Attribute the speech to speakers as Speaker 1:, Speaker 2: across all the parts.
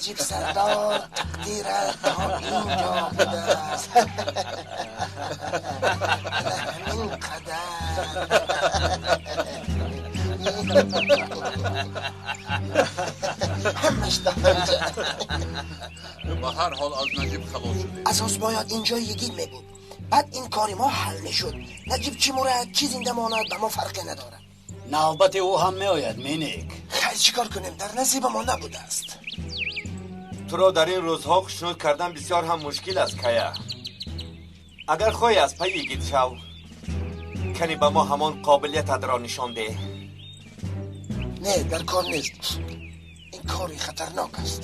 Speaker 1: Наҷиб сардор тақдират то инҷо будааст. Ҳамин қадар. Ҳамаш дафарҷа.
Speaker 2: Ба ҳар ҳол аз Наҷиб халос шудем.
Speaker 1: Асос бояд инҷо йигит мебуд. Баъд ин кори мо ҳал мешуд. Наҷиб чӣ мурад, чӣ зинда монад, ба мо фарқе надорад.
Speaker 3: Навбати ӯ ҳам меояд, Миник.
Speaker 1: Хайр, чӣ кор кунем, дар насиби мо набудааст.
Speaker 4: Туро дар ин рӯзҳо хушнуд кардан бисёр ҳам мушкил аст, Кая. Агар хоҳӣ аз пайи йигит шав, кани ба мо ҳамон қобилиятатро нишон деҳ.
Speaker 1: Не, дар кор нест. Ин кори хатарнок аст.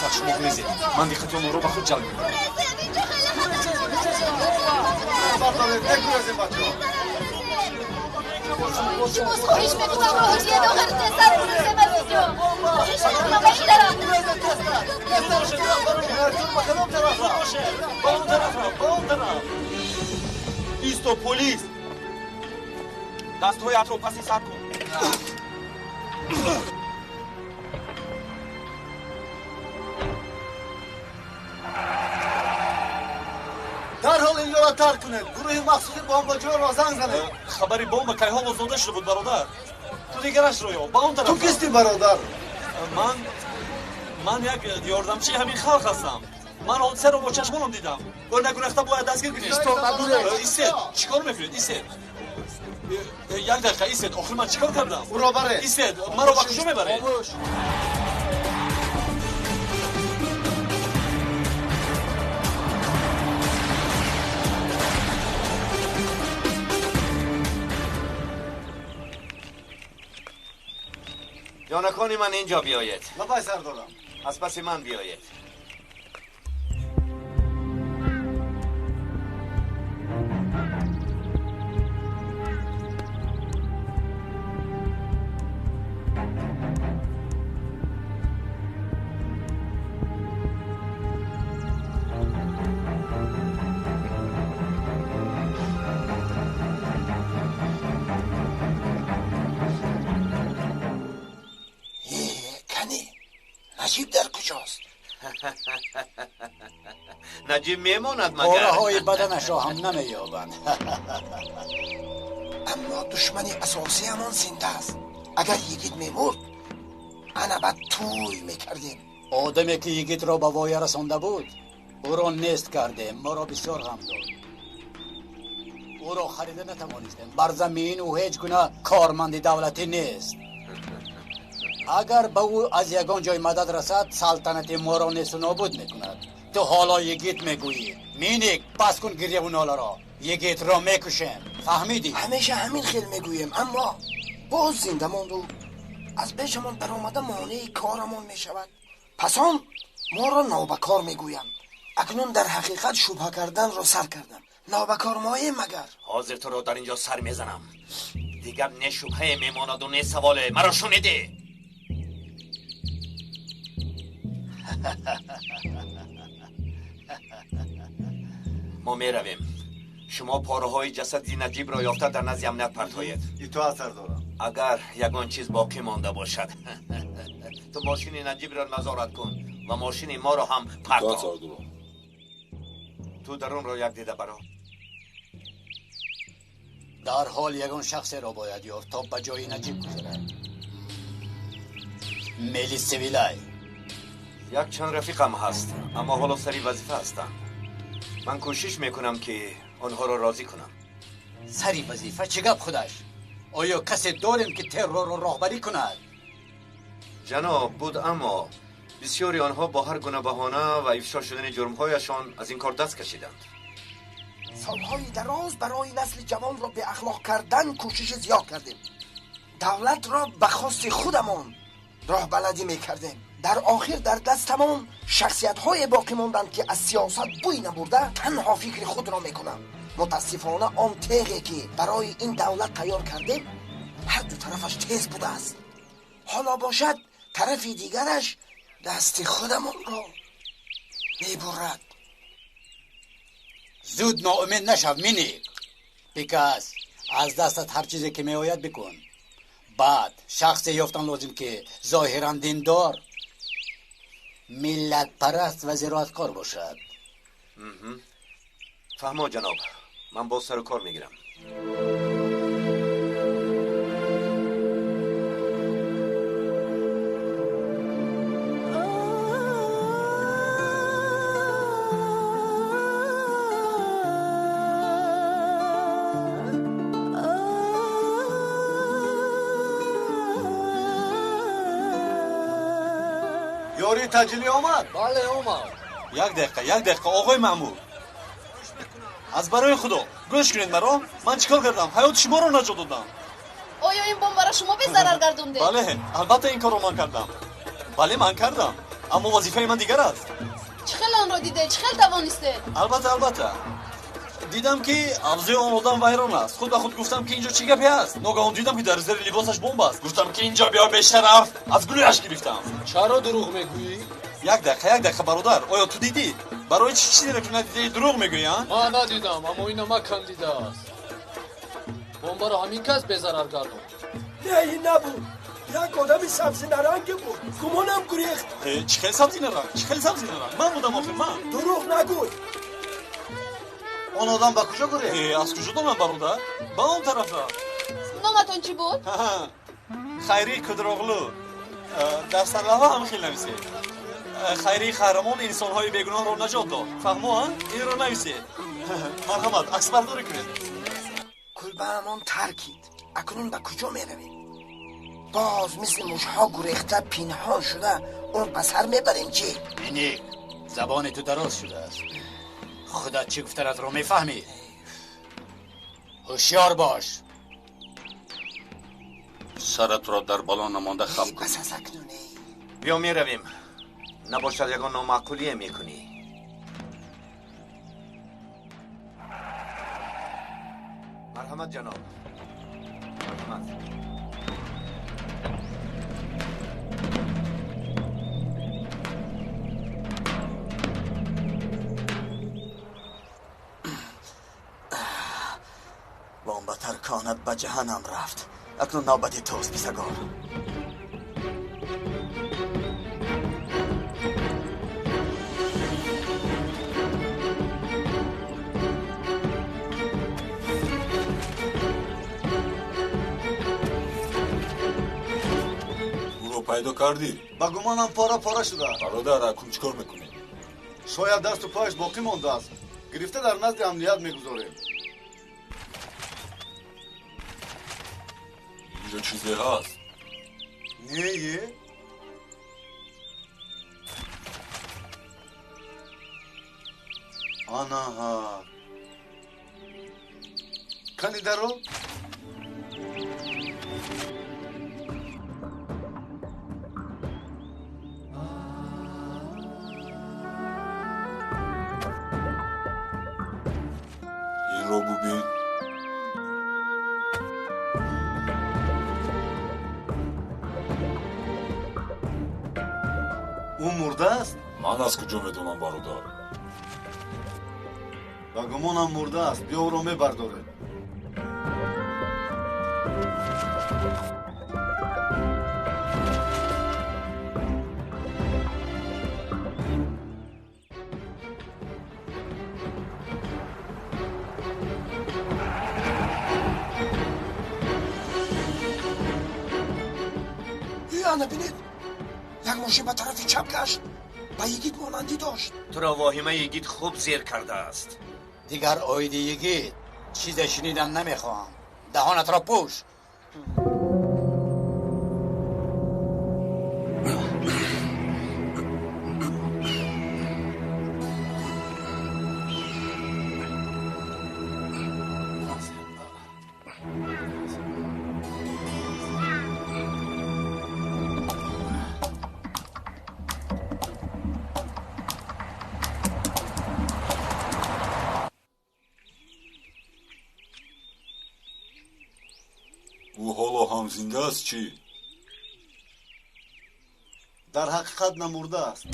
Speaker 5: Сар шумо гурезед. Ман диққати онҳоро ба худ ҷалб мекунам.
Speaker 6: Илтимос, хоҳиш мекунам, роҳ диҳед, охир тезтар гурезем аз инҷо. Хоҳиш мекунам, ба ин тараф.
Speaker 5: Исто, полис! Дастҳоятро паси сар кун.
Speaker 7: Дарҳол инҷоро тарк кунед. Гурӯҳи махсуси бомбаҷӯро занг занед.
Speaker 5: Хабари бомба кайҳо боз дода шуда буд, бародар. Ту дигарашро ёб, ба он тараф.
Speaker 7: Ту кистӣ, бародар?
Speaker 5: Ман як ёрдамчии ҳамин халқ ҳастам. Ман ҳодисаро бо чашмонам дидам. Ӯ нагурехта бояд дастгир кунед. Истед, чӣ кор мекунед? Истед. Як дақиқа истед. Охир ман чӣ кор кардам?
Speaker 7: Ӯро баред.
Speaker 5: Истед, маро ба куҷо мебаред?
Speaker 4: Ҷонакони ман, инҷо биёед.
Speaker 7: Лабай, сардорам.
Speaker 4: Аз паси ман биёед.
Speaker 1: Наҷиб дар куҷост?
Speaker 4: Наҷиб мемонад магар?
Speaker 3: Пораҳои баданашро ҳам намеёбанд.
Speaker 1: Аммо душмани асосиамон зинда аст. Агар йигит мемурд, ана баъд тӯй мекардем.
Speaker 3: Одаме ки йигитро ба воя расонда буд, ӯро нест кардем. Моро бисёр ғам дод. Ӯро харида натавонистем. Бар замин ӯ ҳеҷ гуна корманди давлатӣ нест. Агар ба ӯ аз ягон ҷой мадад расад, салтанати моро несту нобуд мекунад. Ту ҳоло йигит мегӯӣ. Миник, бас кун гиряву ноларо. Йигитро мекушем. Фаҳмидӣ?
Speaker 1: Ҳамеша ҳамин хел мегӯем, аммо боз зинда монду аз пешамон баромада монеи корамон мешавад. Пас он моро нобакор мегӯянд. Акнун дар ҳақиқат шубҳа карданро сар кардам. Нобакор моем магар?
Speaker 4: Ҳозир туро дар инҷо сар мезанам. Дигар не шубҳае мемонаду не саволе. Маро шунидӣ? Мо меравем. Шумо пораҳои ҷасади Наҷибро ёфта дар назди амният партоед.
Speaker 7: Итоат, сардорам.
Speaker 4: Агар ягон чиз боқӣ монда бошад, ту мошини Наҷибро назорат кун ва мошини моро ҳам парто. Ту дарунро як дида баро.
Speaker 3: Дарҳол ягон шахсеро бояд ёфт то ба ҷои Наҷиб гузарад. Мелис Севилай.
Speaker 4: Як чанд рафиқам ҳаст, аммо ҳоло сари вазифа ҳастанд. Ман кӯшиш мекунам ки онҳоро розӣ кунам.
Speaker 3: Сари вазифа чӣ гап худаш? Оё касе дорем ки террорро роҳбарӣ кунад?
Speaker 4: Ҷаноб, буд, аммо бисёри онҳо бо ҳар гуна баҳона ва ифшо шудани ҷурмҳояшон аз ин кор даст кашиданд.
Speaker 1: Солҳои дароз барои насли ҷавонро беахлоқ кардан кӯшиши зиёд кардем. Давлатро ба хости худамон роҳбаладӣ мекардем. Дар охир дар дастамон шахсиятҳое боқӣ монданд, ки аз сиёсат бӯй набурда танҳо фикри худро мекунанд. Мутаассифона он теғе ки барои ин давлат тайёр кардем, ҳар ду тарафаш тез будааст. Ҳоло бошад тарафи дигараш дасти худамонро мебурад.
Speaker 3: Зуд ноумед нашав, Миник. Пикас, аз дастат ҳар чизе ки меояд бикун. Баъд шахсе ёфтан лозим ки зоҳиран диндор, миллатпараст ва зироаткор бошад.
Speaker 4: Фаҳмо ҷаноб, ман боз сару кор мегирам.
Speaker 7: Ёри таҷилӣ омад?
Speaker 8: Бале, омад.
Speaker 5: Як дақиқа, як дақиқа, оғои маъмур. Аз барои Худо, гӯш кунед маро. Ман чӣ кор кардам? Ҳаёти шуморо наҷот додам.
Speaker 6: Оё ин бомбаро шумо безарар гардондед?
Speaker 5: Бале, албатта ин корро ман кардам. Бале, ман кардам. Аммо вазифаи ман дигар аст.
Speaker 6: Чӣ хел онро дидед? Чӣ хел тавонистед?
Speaker 5: Албатта, албатта. Дидам ки авзои он одам вайрон аст. Худ ба худ гуфтам ки инҷо чӣ гапе аст. Ногаҳон дидам ки дар зери либосаш бомб аст. Гуфтам ки инҷо биё бешараф. Аз гулӯяш гирифтам.
Speaker 8: Чаро дурӯғ мегӯӣ?
Speaker 5: Як дақиқа, як дақиқа бародар. Оё ту дидӣ? Барои чӣ чизеро ки надидаӣ дурӯғ мегӯӣ, а?
Speaker 8: Ман надидам, аммо ина макан дидааст. Бомбаро ҳамин кас безарар гардонд.
Speaker 1: Не, ин набуд. Як одами сабзинаранге буд. Гумонам гурехт.
Speaker 5: Чӣ хел сабзинаранг? Чӣ хел сабзинаранг? Ман будам охир, ман.
Speaker 1: Дурӯғ нагӯй.
Speaker 7: Он одам ба куҷо гурехт?
Speaker 5: Аз куҷо донам бародар? Ба он тараф рафт.
Speaker 6: Номатон чӣ буд?
Speaker 5: Хайри Кудроғлу. Дар сарлавҳа ҳам хел нависед. Хайри қаҳрамон инсонҳои бегуноҳро наҷот дод. Фаҳмо, а? Инро нависед. Марҳамат, аксбардорӣ кунед.
Speaker 1: Кулбаамон таркид. Акнун ба куҷо меравем? Боз мисли мушҳо гурехта пинҳон шуда он ба сар мебарем чӣ?
Speaker 3: Миник, забони ту дароз шудааст. Худат чӣ гуфтанатро мефаҳмӣ? Ҳушёр бош.
Speaker 2: Саратро дар бало намонда хам кун.
Speaker 1: Бас аз акнун.
Speaker 4: Биё меравем. Набошад ягон номаъқулие мекунӣ. Марҳамат ҷаноб. Марҳамат.
Speaker 7: Бомба тарконад ба ҷаҳаннам рафт. Акнун навбати туст, писагор.
Speaker 9: Ӯро пайдо кардӣ?
Speaker 7: Ба гумонам пора пора шудааст.
Speaker 9: Бародар, акнун чӣ кор мекунем?
Speaker 7: Шояд дасту пояш боқӣ мондааст. Гирифта дар назди амният мегузорем.
Speaker 9: Инҷо чизе ҳаст?
Speaker 7: Не, е. Анаҳа. Кани даро?
Speaker 9: Инро бубин.
Speaker 7: Ӯ мурдааст?
Speaker 9: Ман аз куҷо медонам, бародар?
Speaker 7: Ба гумонам мурдааст. Биё ӯро мебардорем.
Speaker 1: Ана бинед, як мошин ба тарафи чап гашт, ба йигит монандӣ дошт.
Speaker 4: Туро воҳимаи йигит хуб зер кардааст.
Speaker 3: Дигар оиди йигит чизе шунидан намехоҳам. Даҳонатро пӯш.
Speaker 9: Ӯ ҳоло ҳам зинда аст чӣ?
Speaker 7: Дар ҳақиқат намурдааст.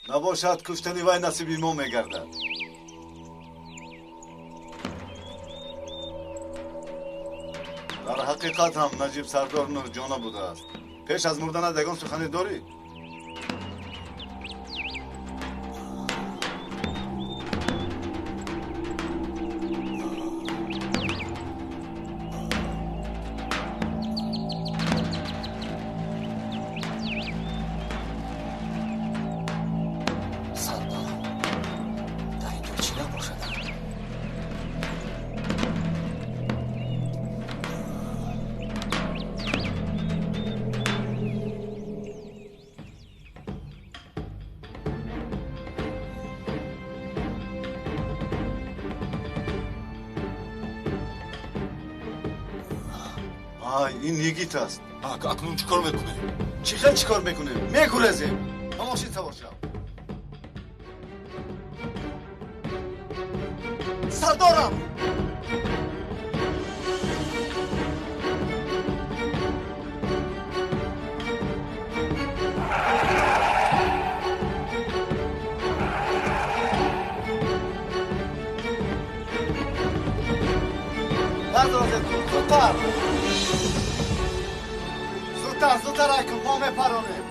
Speaker 7: Набошад куштани вай насиби мо мегардад. Дар ҳақиқат ҳам Наҷиб сардор Нурҷона будааст. Пеш аз мурданат ягон сухане дорӣ? Ин йигит аст.
Speaker 9: Акнун чӣ кор мекунем?
Speaker 7: Чӣ хел чӣ кор мекунем? Мегурезем. Ба мошин савор шав.
Speaker 1: Сардорам!
Speaker 7: Зудтар! Зудтар, зудтар акун, мо мепаронем.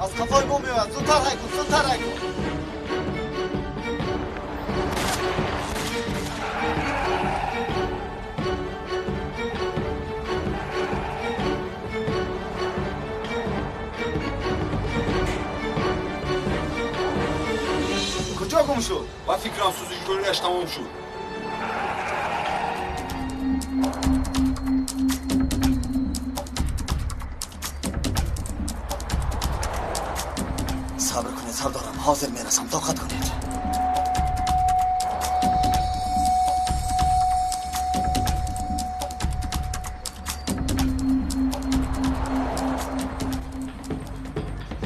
Speaker 7: Аз қафои мо меояд. Зудтар ҳай кун, зудтар ҳай кун. Куҷо гум шуд?
Speaker 9: Ба фикрам сӯзишкориаш тамом шуд.
Speaker 1: Сабр кунед, сардорам, ҳозир мерасам, тоқат кунед.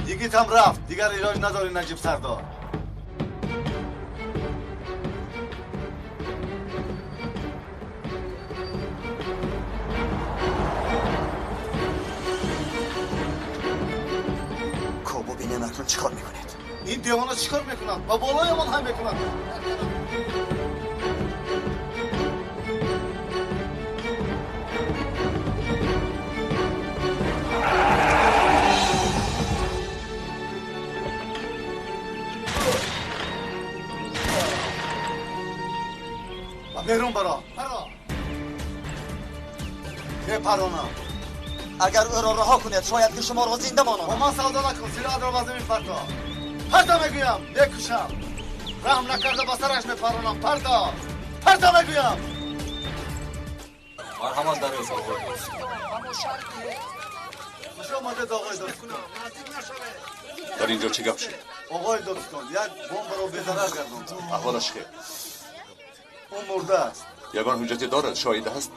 Speaker 7: Йигит ҳам рафт, дигар илоҷ надорӣ Наҷиб сардор.
Speaker 1: Чикор мекунед?
Speaker 7: Ин девона чикор мекунад? Ба болоямон ҳам мекунад. Ба берун баро, баро. Мепаронам.
Speaker 1: Агар ӯро раҳо кунед, шояд ки шуморо зинда монам.
Speaker 7: Бо ман савдо накун, силоҳатро ба замин парто. Парто мегӯям, мекушам. Раҳм накарда ба сараш мепаронам. Парто, парто мегӯям.
Speaker 5: Марҳамат дарёз оғои додситон.
Speaker 7: Хуш омадед оғои додситон.
Speaker 2: Дар инҷо чӣ гап шуд?
Speaker 7: Оғои додситон, як бомбаро безарар гардонд.
Speaker 2: Аҳволаш хел?
Speaker 7: Ӯ мурдааст.
Speaker 2: Ягон ҳуҷҷате дорад? Шоҳид аст?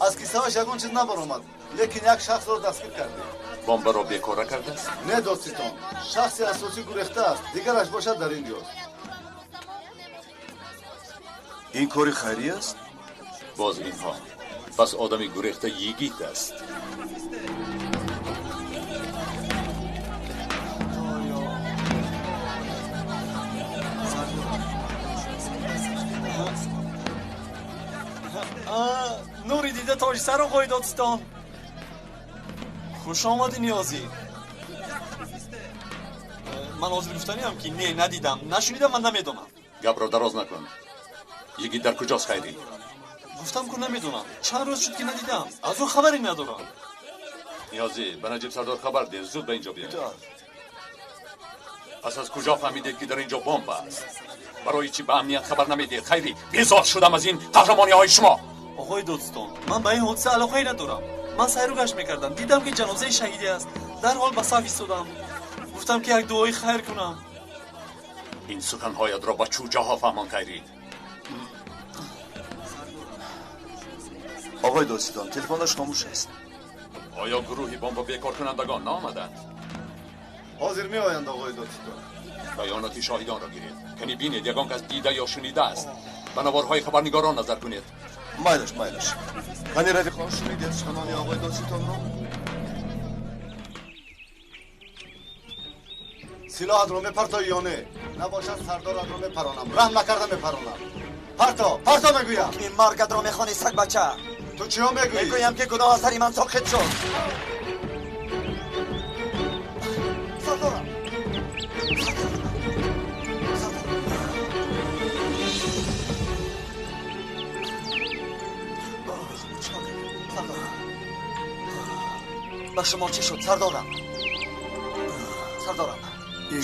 Speaker 7: Аз кисааш ягон чиз набаромад, лекин як шахсро дастгир кардем.
Speaker 2: Бомбаро бекора кардааст?
Speaker 7: Не, додситон, шахси асосӣ гурехтааст, дигараш бошад дар ин ҷост.
Speaker 10: Ин кори хайрӣ аст?
Speaker 2: Боз инҳо. Пас одами гурехта йигит аст.
Speaker 5: Нури дида тоҷсар оғои додситон. Хуш омадӣ Ниёзӣ. Ман ҳозир гуфтаниам ки не, надидам, нашунидам, ман намедонам.
Speaker 2: Гапро дароз накун. Йигит дар куҷост Хайрӣ?
Speaker 5: Гуфтам ку намедонам. Чанд рӯз шуд ки надидам. Аз ӯ хабаре надорам.
Speaker 2: Ниёзӣ, ба Наҷиб сардор хабар деҳ, зуд ба инҷо биёяд. Пас аз куҷо фаҳмидед ки дар инҷо бомба аст? Барои чӣ ба амният хабар намедиҳед Хайрӣ? Безор шудам аз ин қаҳрамониҳои шумо.
Speaker 5: Оғои додситон, ман ба ин ҳодиса алоқае надорам. Ман сайру гашт мекардам, дидам ки ҷанозаи шаҳиде аст. Дарҳол ба саф истодам. Гуфтам ки як дуои хайр кунам.
Speaker 2: Ин суханҳоятро ба чӯҷаҳо фаҳмон Хайрӣ.
Speaker 10: Оғои додситон, телефонаш хомӯш аст.
Speaker 2: Оё гурӯҳи бомба бекоркунандагон наомаданд?
Speaker 7: Ҳозир меоянд оғои додситон.
Speaker 2: Баёноти шоҳидонро гиред. Кани бинед ягон кас дида ё шунида аст. Ба наворҳои хабарнигорон назар кунед.
Speaker 10: Майлаш, майлаш. Кани рафиқон, шунидед суханони оғои додситонро?
Speaker 7: Силоҳатро мепартоӣ ё не? Набошад сардоратро мепаронам. Раҳм накарда мепаронам. Парто, парто мегӯям.
Speaker 1: Ҳукми маргатро мехонӣ, сагбача.
Speaker 7: Ту чиҳо мегӯӣ?
Speaker 1: Мегӯям ки гуноҳ аз сари ман соқит шуд. Сардорам. Ба шумо чӣ шуд, сардорам? Сардорам,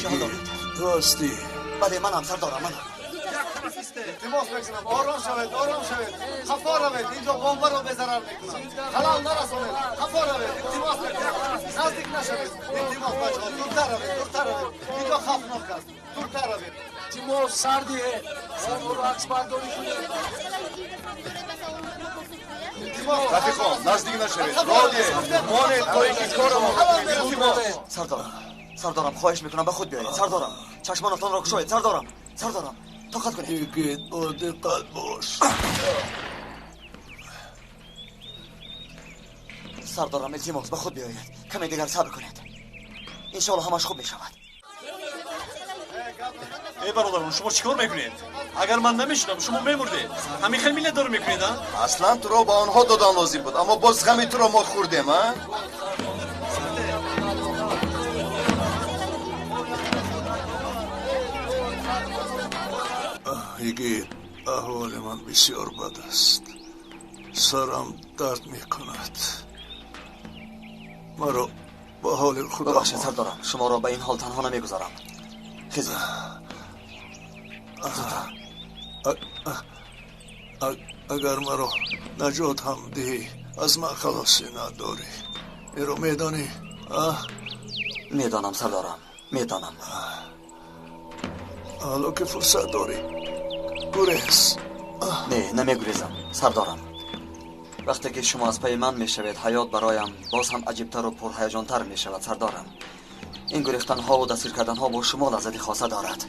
Speaker 1: чӣ ҳол доред?
Speaker 10: Ту ҳастӣ?
Speaker 1: Бале, манам, сардорам, манам.
Speaker 7: Илтимос мекунам, ором шавед, ором шавед. Хафо равед, инҷо бомбаро безарар мекунам. Халал нарасонед, хафо равед, илтимос мекунам. Наздик нашавед. Илтимос, бачаҳо, дуртар равед, дуртар равед. Инҷо хавфнок аст. Дуртар равед.
Speaker 8: Илтимос, сар диҳед. Онҳоро аксбардорӣ кунед.
Speaker 10: Рафиқон, наздик нашавед. Роҳ диҳед. Монед то ин ки корамон кунем. Илтимос.
Speaker 1: Сардорам, сардорам, хоҳиш мекунам ба худ биёед. Сардорам, чашмонатонро кушоед. Сардорам, сардорам, тоқат кунед.
Speaker 10: Йигит, бо диққат бош.
Speaker 1: Сардорам, илтимос, ба худ биёед. Каме дигар сабр кунед. Иншоалло ҳамаш хуб мешавад.
Speaker 5: Эй бародарон, шумо чӣ кор мекунед? Агар ман намешудам, шумо мемурдед. Ҳамин хел миллатдорӣ мекунед, а?
Speaker 10: Аслан туро ба онҳо додан лозим буд, аммо боз ғами туро мо хӯрдем, а? Йигит, аҳволи ман бисёр бад аст. Сарам дард мекунад. Маро ба ҳоли худо
Speaker 1: бибахшед, сардорам, шуморо ба ин ҳол танҳо намегузорам. Хезед.
Speaker 10: Агар маро наҷот ҳам диҳӣ, аз ман халосӣ надорӣ. Инро медонӣ, а?
Speaker 1: Медонам, сардорам, медонам.
Speaker 10: Ҳоло ки фурсат дорӣ, гурез.
Speaker 1: Не, намегурезам, сардорам. Вақте ки шумо аз пайи ман мешавед, ҳаёт бароям боз ҳам аҷибтару пурҳаяҷонтар мешавад, сардорам. Ин гурехтанҳову дастгир карданҳо бо шумо лаззати хоса дорад.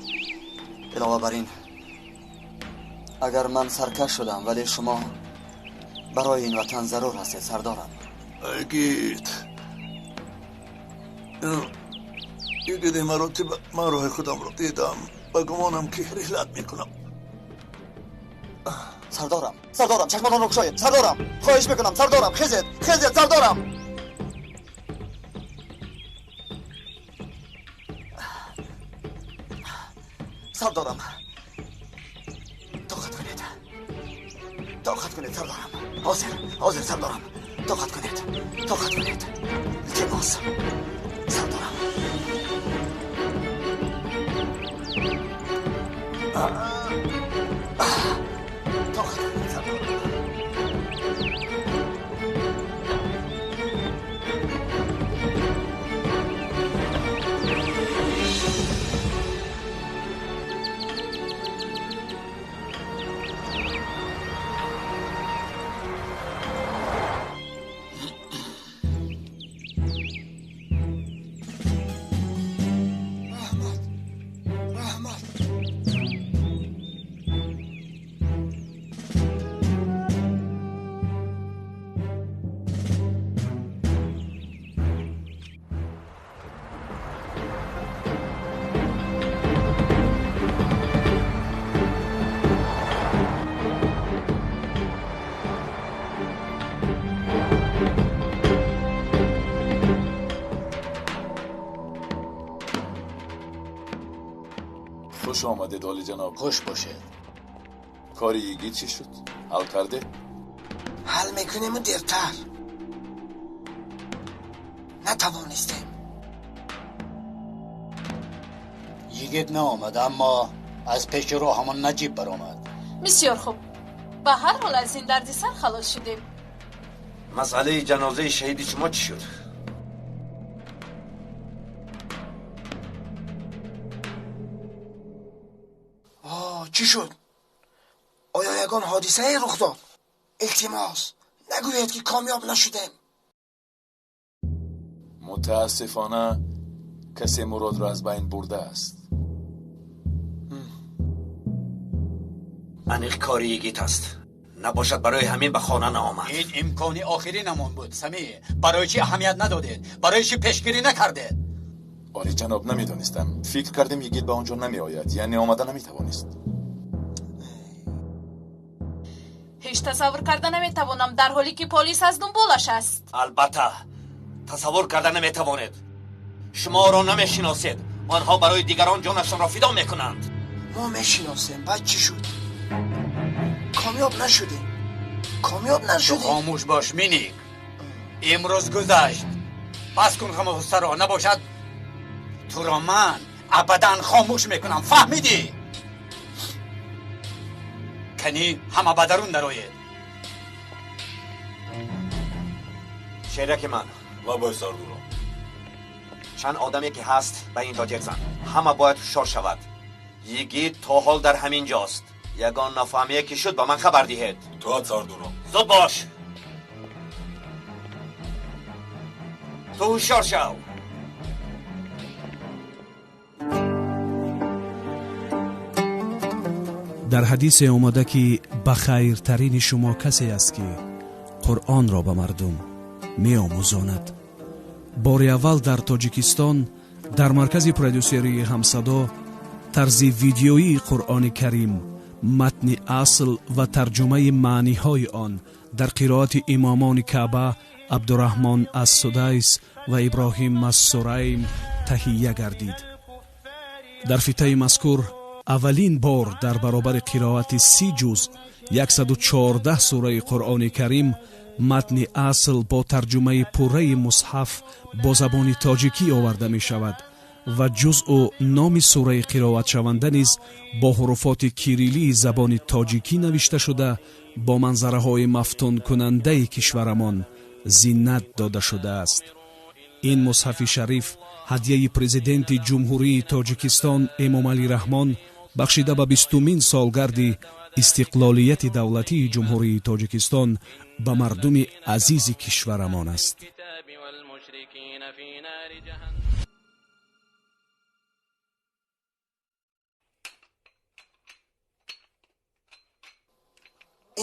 Speaker 1: Илова бар ин, агар ман саркаш шудам, вале шумо барои ин ватан зарур ҳастед, сардорам.
Speaker 10: Йигит, йигит, ин маротиба ман роҳи худамро дидам. Ба гумонам ки риҳлат мекунам.
Speaker 1: Сардорам, сардорам, чашмонатонро кушоед. Сардорам, хоҳиш мекунам, сардорам, хезед, хезед, сардорам. Сардорам, тоқат кунед, тоқат кунед, сардорам. Ҳозир, ҳозир, сардорам, тоқат кунед, тоқат кунед. Илтимос, сардорам. Тоқат кунед, сардорам.
Speaker 9: Хуш омадед, олиҷаноб.
Speaker 3: Хуш бошед.
Speaker 9: Кори йигит чӣ шуд? Ҳал кардед?
Speaker 1: Ҳал мекунему дертар. Натавонистем.
Speaker 3: Йигит наомад, аммо аз пеши роҳамон Наҷиб баромад.
Speaker 6: Бисёр хуб. Ба ҳар ҳол аз ин дардисар халос шудем.
Speaker 4: Масъалаи ҷанозаи шаҳиди шумо чӣ шуд?
Speaker 1: Чӣ шуд? Оё ягон ҳодисае рух дод? Илтимос, нагӯед ки комёб нашудем.
Speaker 9: Мутаассифона, касе Муродро аз байн бурдааст.
Speaker 4: Аниқ кори йигит аст. Набошад барои ҳамин ба хона наомад.
Speaker 3: Ин имкони охиринамон буд, Самӣ. Барои чӣ аҳамият надодед? Барои чӣ пешгирӣ накардед?
Speaker 9: Олиҷаноб, намедонистам. Фикр кардем йигит ба он ҷо намеояд, яъне омада наметавонист.
Speaker 11: Ҳеҷ тасаввур карда наметавонам, дар ҳоле ки полис аз дунболаш аст.
Speaker 4: Албатта, тасаввур карда наметавонед. Шуморо намешиносед. Онҳо барои дигарон ҷонашонро фидо мекунанд.
Speaker 1: Мо мешиносем. Баъд чӣ шуд? Комёб нашудем. Комёб нашудем.
Speaker 3: Хомӯш бош, Миник. Имрӯз гузашт. Пас кун ғаму ғуссаро, набошад туро ман абадан хомӯш мекунам. Фаҳмидӣ? Кани ҳама ба дарун дароед.
Speaker 4: Шераки ман.
Speaker 12: Лабай сардурам.
Speaker 4: Чанд одаме ки ҳаст ба ин тоҷик зан. Ҳама бояд ҳушёр шавад. Йигит то ҳол дар ҳамин ҷост. Ягон нафаҳмие ки шуд ба ман хабар диҳед.
Speaker 12: Тоат сардурам.
Speaker 4: Зуд бош. Ту ҳушёр шав.
Speaker 13: Дар ҳадисе омада ки ба хайртарини шумо касе аст ки Қуръонро ба мардум меомӯзонад. Бори аввал дар Тоҷикистон дар маркази продюсерии Ҳамсадо тарзи видеоии Қуръони Карим, матни асл ва тарҷумаи маъниҳои он дар қироати имомони Каъба Абдураҳмон ас-Судайс ва Иброҳим ас-Сурайм таҳия гардид. Дар фитаи мазкур аввалин бор дар баробари қироати 30 ҷузъ 114 сураи Қуръони Карим матни асл бо тарҷумаи пурраи мусҳаф бо забони тоҷикӣ оварда мешавад ва ҷузъу номи сураи қироатшаванда низ бо ҳуруфоти кириллии забони тоҷикӣ навишта шуда бо манзараҳои мафтункунандаи кишварамон зинат дода шудааст. Ин мусҳафи шариф ҳадияи президенти Ҷумҳурии Тоҷикистон Эмомалӣ Раҳмон бахшида ба 20-умин солгарди истиқлолияти давлатии Ҷумҳурии Тоҷикистон ба мардуми азизи кишварамон аст.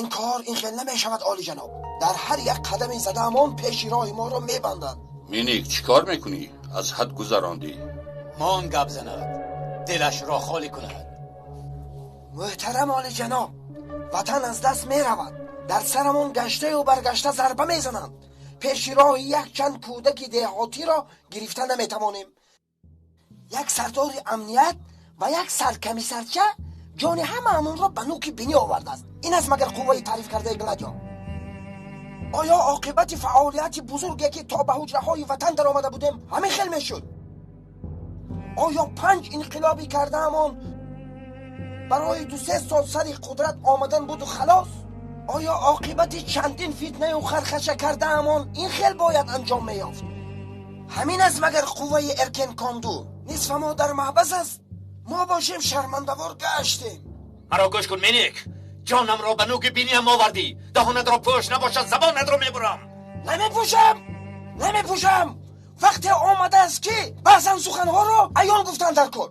Speaker 1: Ин кор ин хел намешавад, олиҷаноб. Дар ҳар як қадами задаамон пеши роҳи моро мебанданд.
Speaker 2: Миник, чӣ кор мекунӣ? Аз ҳад гузарондӣ.
Speaker 3: Мон гап занад, дилашро холӣ кунад.
Speaker 1: Муҳтарам олиҷаноб, ватан аз даст меравад. Дар сарамон гаштаю баргашта зарба мезананд. Пеши роҳи якчанд кӯдаки деҳотиро гирифта наметавонем. Як сардори амният ва як саркамисарча ҷони ҳамаамонро ба нӯки бинӣ овардааст. Ин аст магар қувваи таъриф кардаи Гладио? Оё оқибати фаъолияти бузурге ки то ба ҳуҷраҳои ватан даромада будем ҳамин хел мешуд? Оё 5 инқилобӣ кардаамон барои 2-3 сол сари қудрат омадан буду халос? Оё оқибати чандин фитнаю хархаша кардаамон ин хел бояд анҷом меёфт? Ҳамин аст магар қувваи Эркенконду? Нисфа мо дар маҳбас аст, мо бошем шармандавор гаштем.
Speaker 4: Маро гӯш кун, Миник. Ҷонамро ба нӯки биниам овардӣ. Даҳонатро пӯш, набошад забонатро мебурам.
Speaker 1: Намепӯшам, намепӯшам. Вақте омадааст ки баъзан суханҳоро аён гуфтан дар кор.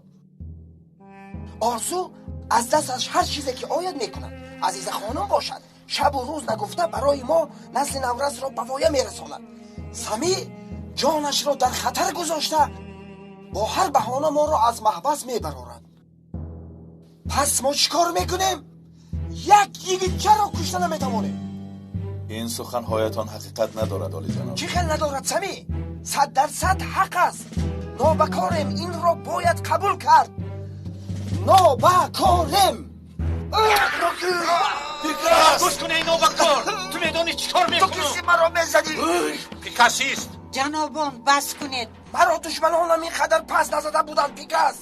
Speaker 1: Орзу аз дасташ ҳар чизе ки ояд мекунад. Азиза хонум бошад шабу рӯз нагуфта барои мо насли наврасро ба воя мерасонад. Самӣ ҷонашро дар хатар гузошта бо ҳар баҳона моро аз маҳбас мебарорад. Пас мо чӣ кор мекунем? Як йигитчаро кушта наметавонем.
Speaker 9: Ин суханҳоятон ҳақиқат надорад, олиҷаноб.
Speaker 1: Чӣ хел надорад, Самӣ? 100% ҳақ аст. Нобакорем, инро бояд қабул кард. Нобакорем.
Speaker 4: Гӯш кун, эй нобакор, ту медонӣ чӣ кор мекунам?
Speaker 1: Ту киси маро мезадӣ.
Speaker 2: Пикасист.
Speaker 14: Ҷанобон, бас кунед.
Speaker 1: Маро душманонам ин қадар пас назада буданд, Пикас.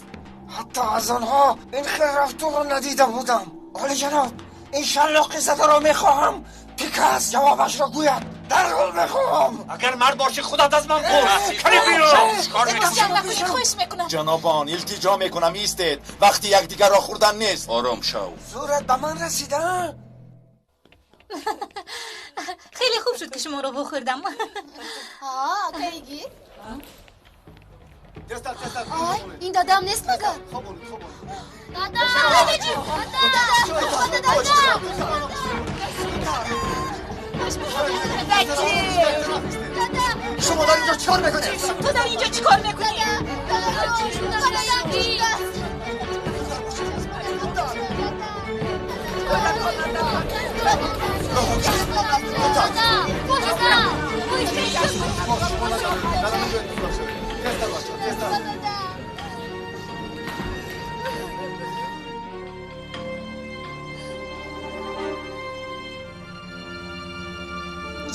Speaker 1: Ҳатто аз онҳо ин хел рафторро надида будам. Олиҷаноб, ин шаллоқи задаро мехоҳам. Пикас ҷавобашро гӯяд. Дарҳол мехоҳам.
Speaker 4: Агар мард бошӣ худат аз ман пурс. Кани биро.
Speaker 6: Хоҳиш мекунам.
Speaker 9: Ҷанобон, илтиҷо мекунам, истед. Вақти якдигарро хӯрдан нест.
Speaker 2: Ором шав.
Speaker 1: Зӯрат ба ман расида?
Speaker 6: Хеле хуб шуд ки шуморо вохӯрдам. Акаигӣ? Ай, ин дадам нест магар? Дадам!
Speaker 7: Шумо дар инҷо чӣ кор мекунед?
Speaker 11: Ту дар инҷо чӣ кор мекунӣ?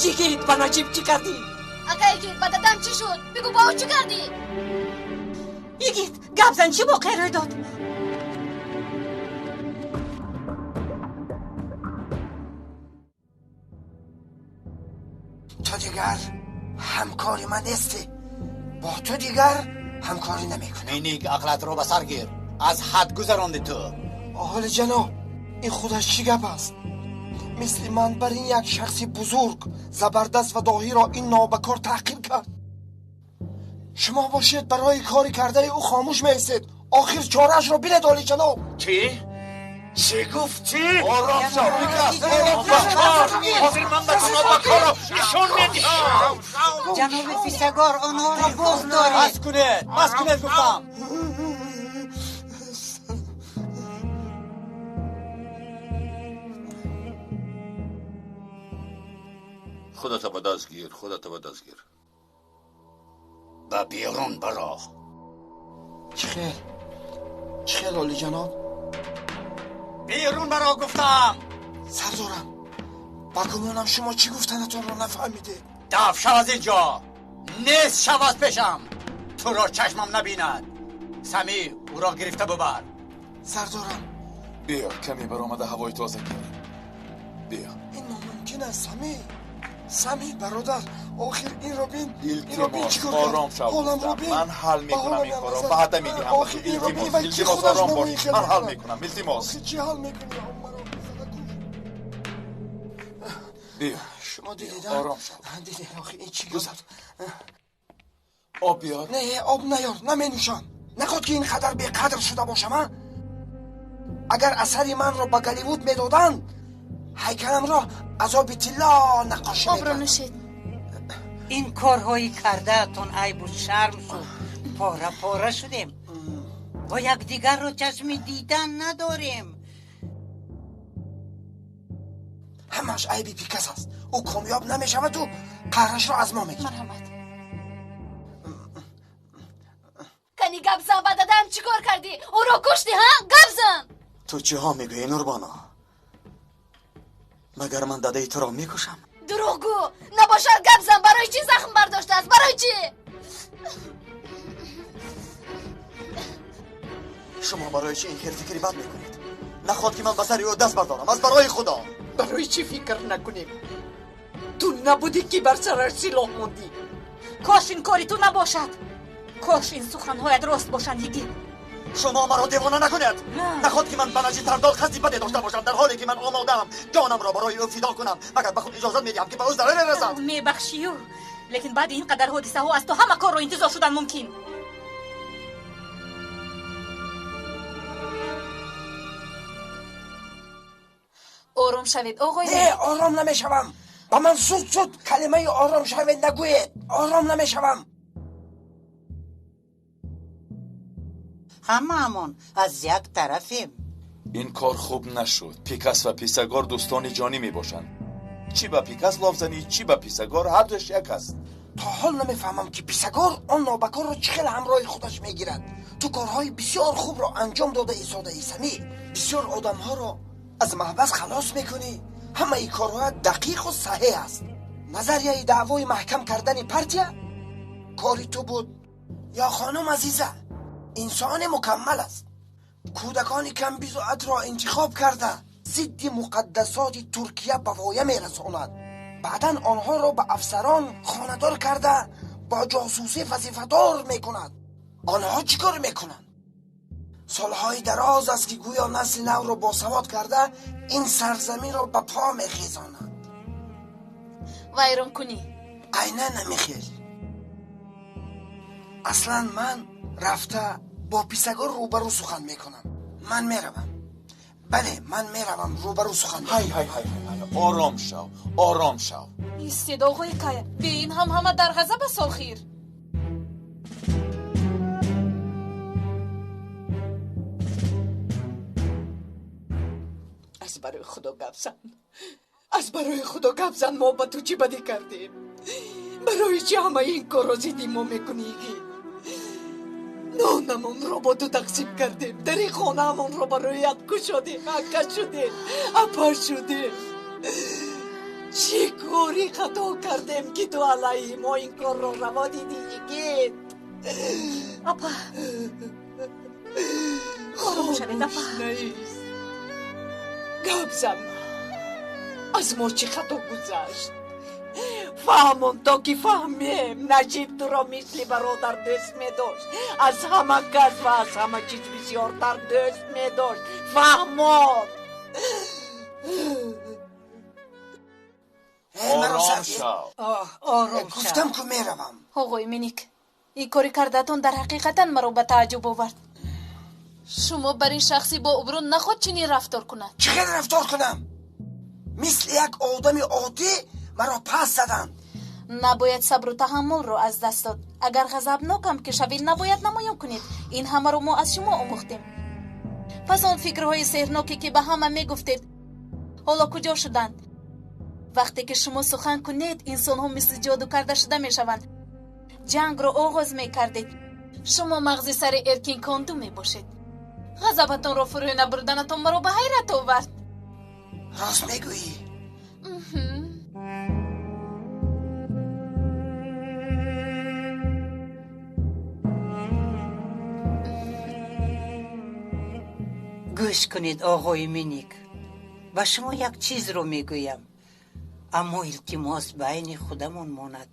Speaker 15: Ҷигит, ба Наҷиб чӣ кардӣ?
Speaker 6: Ака Игит, ба дадам чӣ шуд? Бигӯ, ба ӯ чӣ кардӣ?
Speaker 15: Игит, гап зан, чӣ воқеа рӯй дод?
Speaker 1: Ту дигар ҳамкори ман нестӣ. Бо ту дигар ҳамкорӣ намекунам.
Speaker 3: Миник, ақлатро ба сар гир. Аз ҳад гузаронди ту.
Speaker 1: Оҳоли ҷаноб, ин худаш чӣ гап аст? Мисли ман бар ин як шахси бузург, забардаст ва доҳиро ин нобакор таҳқир кард. Шумо бошед барои кори кардаи ӯ хомӯш меистед. Охир чораашро бинед, оли ҷаноб.
Speaker 4: Чӣ? Чӣ гуфтӣ?
Speaker 12: Ором шав, Пикас, ором шав. Ҳозир ман ба ту нобакорро нишон медиҳам.
Speaker 14: Ҷаноби Писагор, онҳоро боз доред.
Speaker 3: Бас кунед, бас кунед гуфтам.
Speaker 12: Худата ба даст гир, худата ба даст гир.
Speaker 3: Ба берун баро.
Speaker 1: Чӣ хел? Чӣ хел, оли ҷаноб?
Speaker 3: Берун баро гуфтам.
Speaker 1: Сардорам, ба гумонам шумо чӣ гуфтанатонро нафаҳмидед.
Speaker 3: Даф шав аз инҷо. Нест шав аз пешам. Туро чашмам набинад. Самӣ, ӯро гирифта бубар.
Speaker 1: Сардорам,
Speaker 9: биё, каме баромада ҳавои тоза гирем. Биё.
Speaker 1: Ин номумкин аст, Самӣ. Самӣ, бародар, охир инро бин. Инро бин, чӣ кор кард?
Speaker 9: Ором шав.
Speaker 1: Ҳолам бин.
Speaker 9: Ман ҳал мекунам ин корро. Ваъда медиҳам.
Speaker 1: Охир инро бин,
Speaker 9: Илтимос,
Speaker 1: вай ки
Speaker 9: илтимос,
Speaker 1: худаш
Speaker 9: ором
Speaker 1: маро
Speaker 9: бош.
Speaker 1: ин хел
Speaker 9: Ман ҳал
Speaker 1: мекунад.
Speaker 9: мекунам. Илтимос.
Speaker 1: Охир чӣ ҳал мекунӣ? Маро зада куш.
Speaker 9: Биё.
Speaker 1: Шумо дидед?
Speaker 9: Ором шав.
Speaker 1: Дидед, охир ин чӣ гуфт?
Speaker 9: Об биёр.
Speaker 1: Не, об наёр, наменӯшам. Наход ки ин қадар беқадр шуда бошам, а? Агар асари манро ба Голливуд медоданд, ҳайкаламро аз оби тилло наққошӣ
Speaker 11: Обро
Speaker 1: мекардам.
Speaker 11: нӯшед.
Speaker 14: Ин корҳои кардаатон айбу шарм шуд. Пора пора шудем ва якдигарро чашми дидан надорем.
Speaker 1: Ҳамааш айби Пикас аст. Ӯ комёб намешаваду қаҳрашро аз мо мегирад.
Speaker 11: Марҳамат. Кани гап зан, ба дадам чӣ кор кардӣ? Ӯро куштӣ, ҳа? Гап зан!
Speaker 7: Ту чиҳо мегӯӣ, Нурбоно? Магар ман дадаи туро мекушам?
Speaker 6: Дурӯғгӯ! Набошад, гап зан, барои чӣ захм бардоштааст? Барои чӣ?
Speaker 7: Шумо барои чӣ ин хел фикри бад мекунед? Наход ки ман ба сари ӯ даст бардорам, аз барои Худо.
Speaker 15: Барои чӣ фикр накунем? Ту набудӣ, ки бар сараш силоҳ мондӣ.
Speaker 11: Кош ин кори ту набошад. Кош ин суханҳоят рост бошанд, Йигит.
Speaker 7: Шумо маро девона накунед. Наход ки ман ба Наҷиб Сардор қасди баде дошта бошам, дар ҳоле ки ман омодаам ҷонамро барои ӯ фидо кунам, магар ба худ иҷозат медиҳам ки ба ӯ зараре расад?
Speaker 11: Мебахшию, лекин баъди ин қадар ҳодисаҳо аз ту ҳама корро интизор шудан мумкин. Ором шавед, оғои.
Speaker 1: Не, ором намешавам. Ба ман зуд зуд калимаи ором шавед нагӯед. Ором намешавам.
Speaker 14: Ҳамаамон аз як тарафем.
Speaker 9: Ин кор хуб нашуд. Пикас ва Писагор дӯстони ҷонӣ мебошанд. Чӣ ба Пикас лоф занӣ, чӣ ба Писагор, ҳардуяш як аст.
Speaker 1: То ҳол намефаҳмам, ки Писагор он нобакорро чӣ хел ҳамроҳи худаш мегирад. Ту корҳои бисёр хубро анҷом дода истодаӣ, Самӣ. Бисёр одамҳоро аз маҳбас халос мекунӣ. Ҳамаи корҳоят дақиқу саҳеҳ аст. Назарияи даъвои маҳкам кардани партия кори ту буд. Ё хонум Азиза инсони мукаммал аст. Кӯдакони камбизоатро интихоб карда, зидди муқаддасоти Туркия ба воя мерасонад. Баъдан онҳоро ба афсарон хонадор карда, бо ҷосусӣ вазифадор мекунад. Онҳо чӣ кор мекунанд? Солҳои дароз аст, ки гӯё насли навро босавод карда, ин сарзаминро ба по мехезонанд.
Speaker 11: Вайронкунӣ.
Speaker 1: Айнан намехел. Аслан ман Рафта бо писагор рӯбарӯ сухан мекунам. Ман меравам. Бале, ман меравам, рӯбарӯ сухан.
Speaker 9: Ҳай ҳай ҳай ҳай, ором шав, ором шав.
Speaker 11: Истед, оғои Кая, бе ин ҳам ҳама дар ғазаб аст охир.
Speaker 15: Аз барои Худо гап зан, аз барои Худо гап зан, мо ба ту чӣ бадӣ кардем? Барои чӣ ҳамаи ин корро зидди мо мекунӣ, игит? Нонамонро бо ту тақсим кардем, дари хонаамонро бароят кушодем, ака шудем, апа шудем. Чӣ кори хато кардем, ки ту алайҳи мо ин корро раво дидӣ, игит?
Speaker 16: Апа, ором шавед, апа.
Speaker 15: Наист, гап зан, аз мо чӣ хато гузашт? Фаҳмон то ки фаҳмем. Наҷиб туро мисли бародар дӯст медошт, аз ҳама кас ва аз ҳама чиз бисёртар дӯст медошт. Фаҳмон.
Speaker 9: Ором шав.
Speaker 14: Ором шав.
Speaker 1: Гуфтам ку меравам.
Speaker 11: Оғои Миник, ин кори кардаатон дар ҳақиқатан маро ба тааҷҷуб овард. Шумо бар ин шахси бо обрӯ наход чунин рафтор кунад.
Speaker 1: Чӣ хел рафтор кунам? Мисли як одами оддӣ маро пас заданд.
Speaker 11: Набояд сабру таҳаммулро аз даст дод. Агар ғазабнокам ки шавед, набояд намоён кунед. Ин ҳамаро мо аз шумо омӯхтем. Пас он фикрҳои сеҳрноке ки ба ҳама мегуфтед, ҳоло куҷо шуданд? Вақте ки шумо сухан кунед, инсонҳо мисли ҷоду карда шуда мешаванд. Ҷангро оғоз мекардед. Шумо мағзи сари Эркин Конду мебошед. Ғазабатонро фурӯ набурданатон маро ба ҳайрат овард.
Speaker 1: Рост мегӯӣ?
Speaker 14: Гӯш кунед, оғои Миник, ба шумо як чизро мегӯям, аммо илтимос байни худамон монад.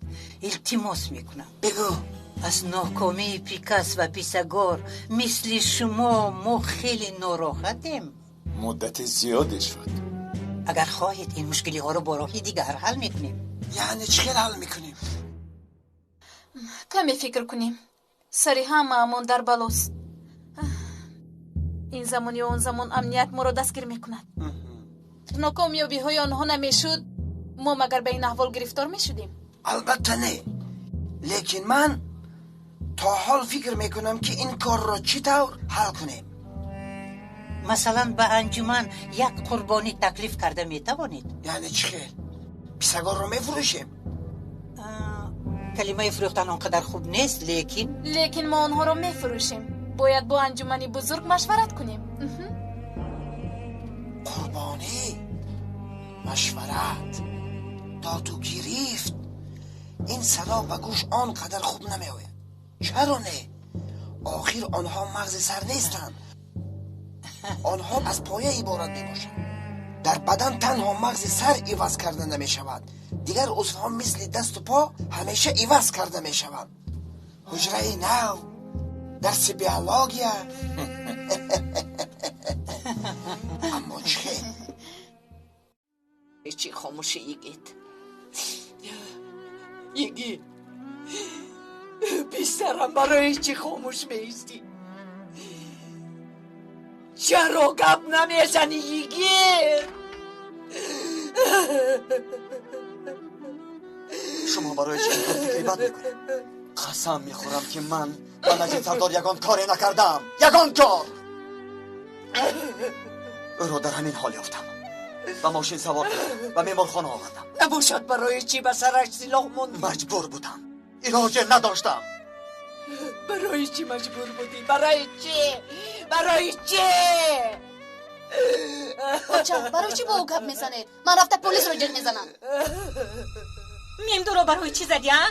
Speaker 14: Илтимос мекунам.
Speaker 1: Бигӯ.
Speaker 14: Аз нокомии Пикас ва Писагор мисли шумо мо хеле нороҳатем.
Speaker 9: Муддати зиёде шуд.
Speaker 14: Агар хоҳед, ин мушкилиҳоро бо роҳи дигар ҳал мекунем.
Speaker 1: Яъне чӣ хел ҳал мекунем?
Speaker 11: Каме фикр кунем. Сари ҳамаамон дар балост. Ин замон ё он замон амният моро дастгир мекунад. Нокомёбиҳои онҳо намешуд, мо магар ба ин аҳвол гирифтор мешудем?
Speaker 1: Албатта не, лекин ман то ҳол фикр мекунам, ки ин корро чӣ тавр ҳал кунем.
Speaker 14: Масалан, ба анҷуман як қурбонӣ таклиф карда метавонед.
Speaker 1: Яъне чӣ хел? Писагорро мефурӯшем?
Speaker 14: Калимаи фурӯхтан он қадар хуб нест, лекин
Speaker 11: Лекин мо онҳоро мефурӯшем. Бояд бо анҷумани бузург машварат кунем.
Speaker 1: Қурбонӣ, машварат, доду гирифт, ин садо ба гӯш он қадар хуб намеояд. Чаро не? Охир онҳо мағзи сар нестанд. Онҳо аз поя иборат мебошанд. Дар бадан танҳо мағзи сар иваз карда намешавад, дигар узвҳо мисли дасту по ҳамеша иваз карда мешаванд. Ҳуҷраи нав, дарси биология. Аммо чӣ хел?
Speaker 15: Чӣ хомӯшӣ, игит? Игит, писарам, барои чӣ хомӯш меистӣ? Чаро гап намезанӣ, игит?
Speaker 5: Шумо барои чӣ ин фикри бад мекунед? Қасам мехӯрам, ки ман ба Наҷиб сардор ягон коре накардаам, ягон кор. Ӯро дар ҳамин ҳол ёфтам, ба мошин савор кардам, ба меҳмонхона овардам.
Speaker 15: Набошад, барои чӣ ба сараш силоҳ мондӣ?
Speaker 5: Маҷбур будам, илоҷе надоштам.
Speaker 15: Барои чӣ маҷбур будӣ? Барои чӣ? Барои чӣ?
Speaker 6: Оча, барои чӣ бо ӯ гап мезанед? Ман рафта полисро ҷеғ мезанам.
Speaker 16: Мемдуро барои чӣ задӣ, а?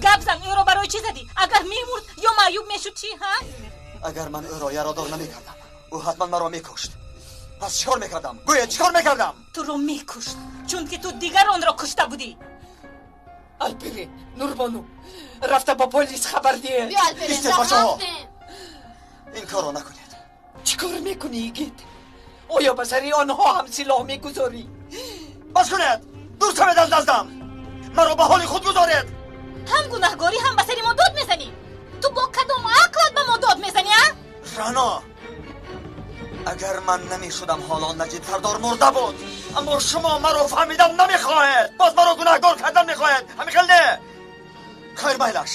Speaker 16: Гап зан, ӯро барои чӣ задӣ? Агар мемурд ё маъюб мешуд чӣ, ҳа?
Speaker 5: Агар ман ӯро яродор намекардам, ӯ ҳатман маро мекушт. Пас чӣ кор мекардам? Гӯед, чӣ кор мекардам?
Speaker 16: Туро мекушт, чунки ту дигаронро кушта будӣ.
Speaker 15: Алперин, Нурбону, рафта ба полис хабар диҳед.
Speaker 6: Биё, Алперин,
Speaker 5: Истед, бачаҳо, ин корро накунед.
Speaker 15: Чӣ кор мекунӣ, игит? Оё ба сари онҳо ҳам силоҳ мегузорӣ?
Speaker 5: Бас кунед, дур шавед аз наздам, маро ба ҳоли худ гузоред.
Speaker 16: Ҳам гунаҳгорӣ, ҳам ба сари мо дод мезанӣ. Ту бо кадом ақлат ба мо дод мезанӣ, а?
Speaker 17: Рано, агар ман намешудам, ҳоло Наҷиб сардор мурда буд. Аммо шумо маро фаҳмидан намехоҳед, боз маро гунаҳгор кардан мехоҳед. Ҳамин хел не? Хайр, майлаш,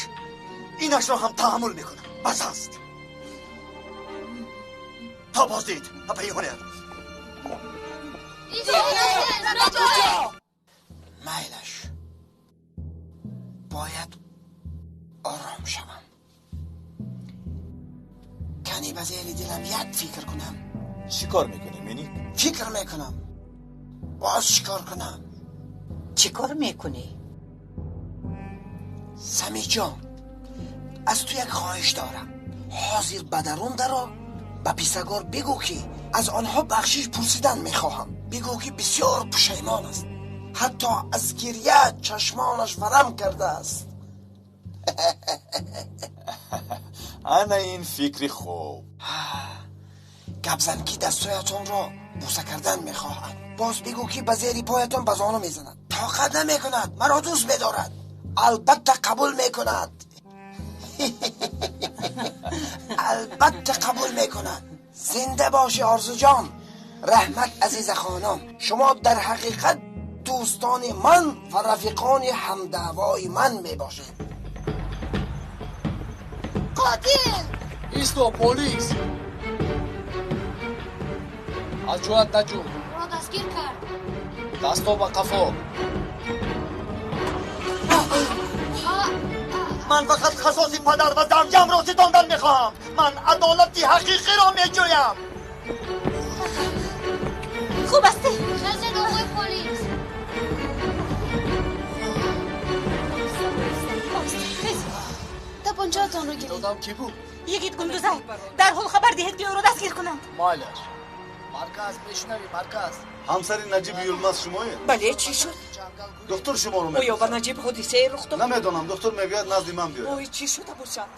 Speaker 17: инашро ҳам таҳаммул мекунам, бас аст. То боздид апаи ҳунер.
Speaker 1: Майлаш, бояд ором шавам. Кани ба зери дилам як фикр кунам.
Speaker 9: Чӣ кор мекунӣ, Миник?
Speaker 1: Фикр мекунам. Боз чӣ кор кунам?
Speaker 14: Чӣ кор мекунӣ?
Speaker 1: Самиҷон, аз ту як хоҳиш дорам. Ҳозир ба дарун даро, ба писагор бигӯ, ки аз онҳо бахшиш пурсидан мехоҳам. Бигӯ, ки бисёр пушаймон аст, ҳатто аз гирья чашмонаш варам кардааст.
Speaker 9: Ана ин фикри хуб.
Speaker 1: Гап зан, ки дастҳоятонро бӯса кардан мехоҳад. Боз бигӯ, ки ба зери поятон ба зону мезанад. Тоқат намекунад, маро дӯст медорад, албатта қабул мекунад. Албатта қабул мекунад. Зинда бошӣ, Орзуҷон. Раҳмат, азиза хонум. Шумо дар ҳақиқат дӯстони ман ва рафиқони ҳамдаъвои ман мебошед.
Speaker 6: Қотил!
Speaker 8: Исто, полис! Аз ҷоят наҷун.
Speaker 6: Ӯро дастгир кард.
Speaker 8: Дасто ба қафо.
Speaker 17: Ман фақат қасоси падар ва замҷамро ситондан мехоҳам. Ман адолати ҳақиқиро меҷӯям.
Speaker 16: Хуб астӣ?
Speaker 6: Хезед, оғои полис. Тапончаатонро гиред.
Speaker 8: Одам кӣ буд?
Speaker 16: Йигит Гундузай, дарҳол хабар диҳед, ки ӯро дастгир кунанд.
Speaker 8: Майлаш. Марказ, мешунавӣ, марказ?
Speaker 7: Ҳамсари Наҷиб Юлмаз шумоед?
Speaker 15: Бале, чӣ шуд?
Speaker 7: Духтур шуморо
Speaker 15: Оё ба Наҷиб ҳодисае рух дод?
Speaker 7: Намедонам, духтур мегӯяд назди ман биёяд.
Speaker 15: Ой, чӣ шуда бошад?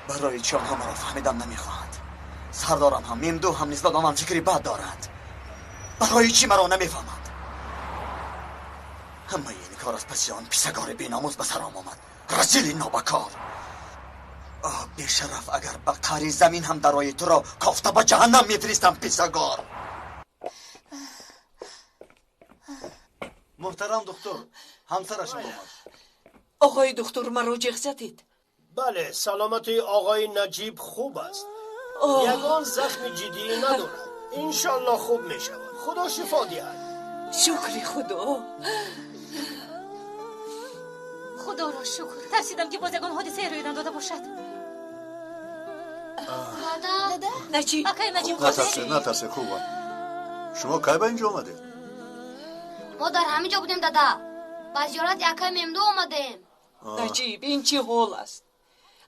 Speaker 17: Барои чӣ онҳо маро фаҳмидан намехоҳанд? Сардорам ҳам, Мемду ҳам нисбат ба ман фикри бад доранд. Барои чӣ маро намефаҳманд? Ҳамаи ин кор аз паси он писагори беномус ба саром омад, разили нобакор. Оҳ, бешараф, агар ба қаъри замин ҳам дарои туро кофта ба ҷаҳаннам мефиристам, писагор.
Speaker 7: Муҳтарам духтур, ҳамсарашон омад.
Speaker 15: Оғои духтур, маро ҷеғ задед?
Speaker 18: Бале, саломатии оғои Наҷиб хуб аст. Ягон захми ҷиддӣ надорад. Иншоллоҳ хуб мешавад. Худо шифо диҳад.
Speaker 15: Шукри Худо.
Speaker 16: Худоро шукр. Тарсидам, ки боз ягон ҳодисае рӯй надода бошад.
Speaker 6: Дада?
Speaker 15: Наҷиб.
Speaker 16: Акай Наҷиб.
Speaker 10: Натарсед, натарсед, хубам. Шумо кай ба инҷо омадед?
Speaker 6: Мо дар ҳамин ҷо будем, дада. Ба зиёрати акай Мемду омадем.
Speaker 15: Наҷиб, ин чӣ ҳол аст?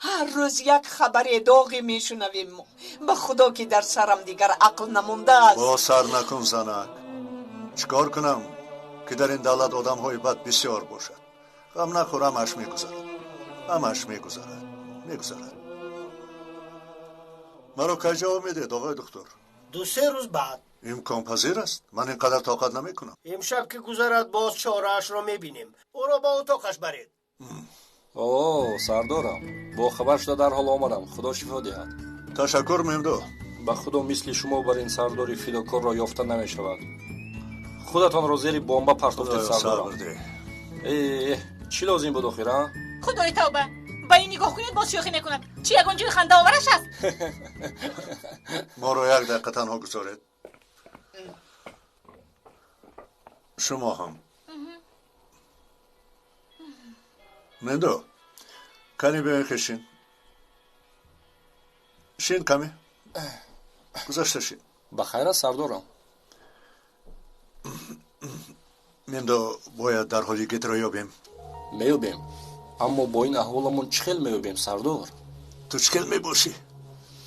Speaker 15: Ҳар рӯз як хабари доғе мешунавем мо. Ба худо, ки дар сарам дигар ақл намондааст.
Speaker 10: Бо сар накун, занак. Чӣ кор кунам, ки дар ин давлат одамҳои бад бисёр бошад? Ғам нахӯр, ҳамааш мегузарад, ҳамааш мегузарад, мегузарад. Маро кай ҷавоб медиҳед, оғои духтур?
Speaker 18: 2-3 рӯз баъд.
Speaker 10: Имконпазир аст? Ман ин қадар тоқат намекунам.
Speaker 18: Имшаб ки гузарад, боз чораашро мебинем. Ӯро ба утоқаш баред.
Speaker 8: О, сардорам, бо хабар шуда дарҳол омадам. Худо шифо диҳад.
Speaker 10: Ташаккур, Мемду.
Speaker 8: Ба худо, мисли шумо бар ин сардори фидокорро ёфта намешавад. Худатонро зери бомба партофтед, сардорам. Э, чӣ лозим буд охир, а?
Speaker 16: Худои тавба, ба ин нигоҳ кунед, боз шӯхӣ мекунад. Чӣ, ягон ҷои хандаовараш аст?
Speaker 10: Моро як дақиқа танҳо гузоред. Шумо ҳам. Мендо, кани биёин, хешин. Шин каме. Гузашта шин.
Speaker 8: Ба хайр аст, сардорам.
Speaker 10: Мендо, бояд дарҳол Йигитро ёбем.
Speaker 8: Меёбем, аммо бо ин аҳволамон чӣ хел меёбем, сардор?
Speaker 10: Ту чӣ хел мебошӣ?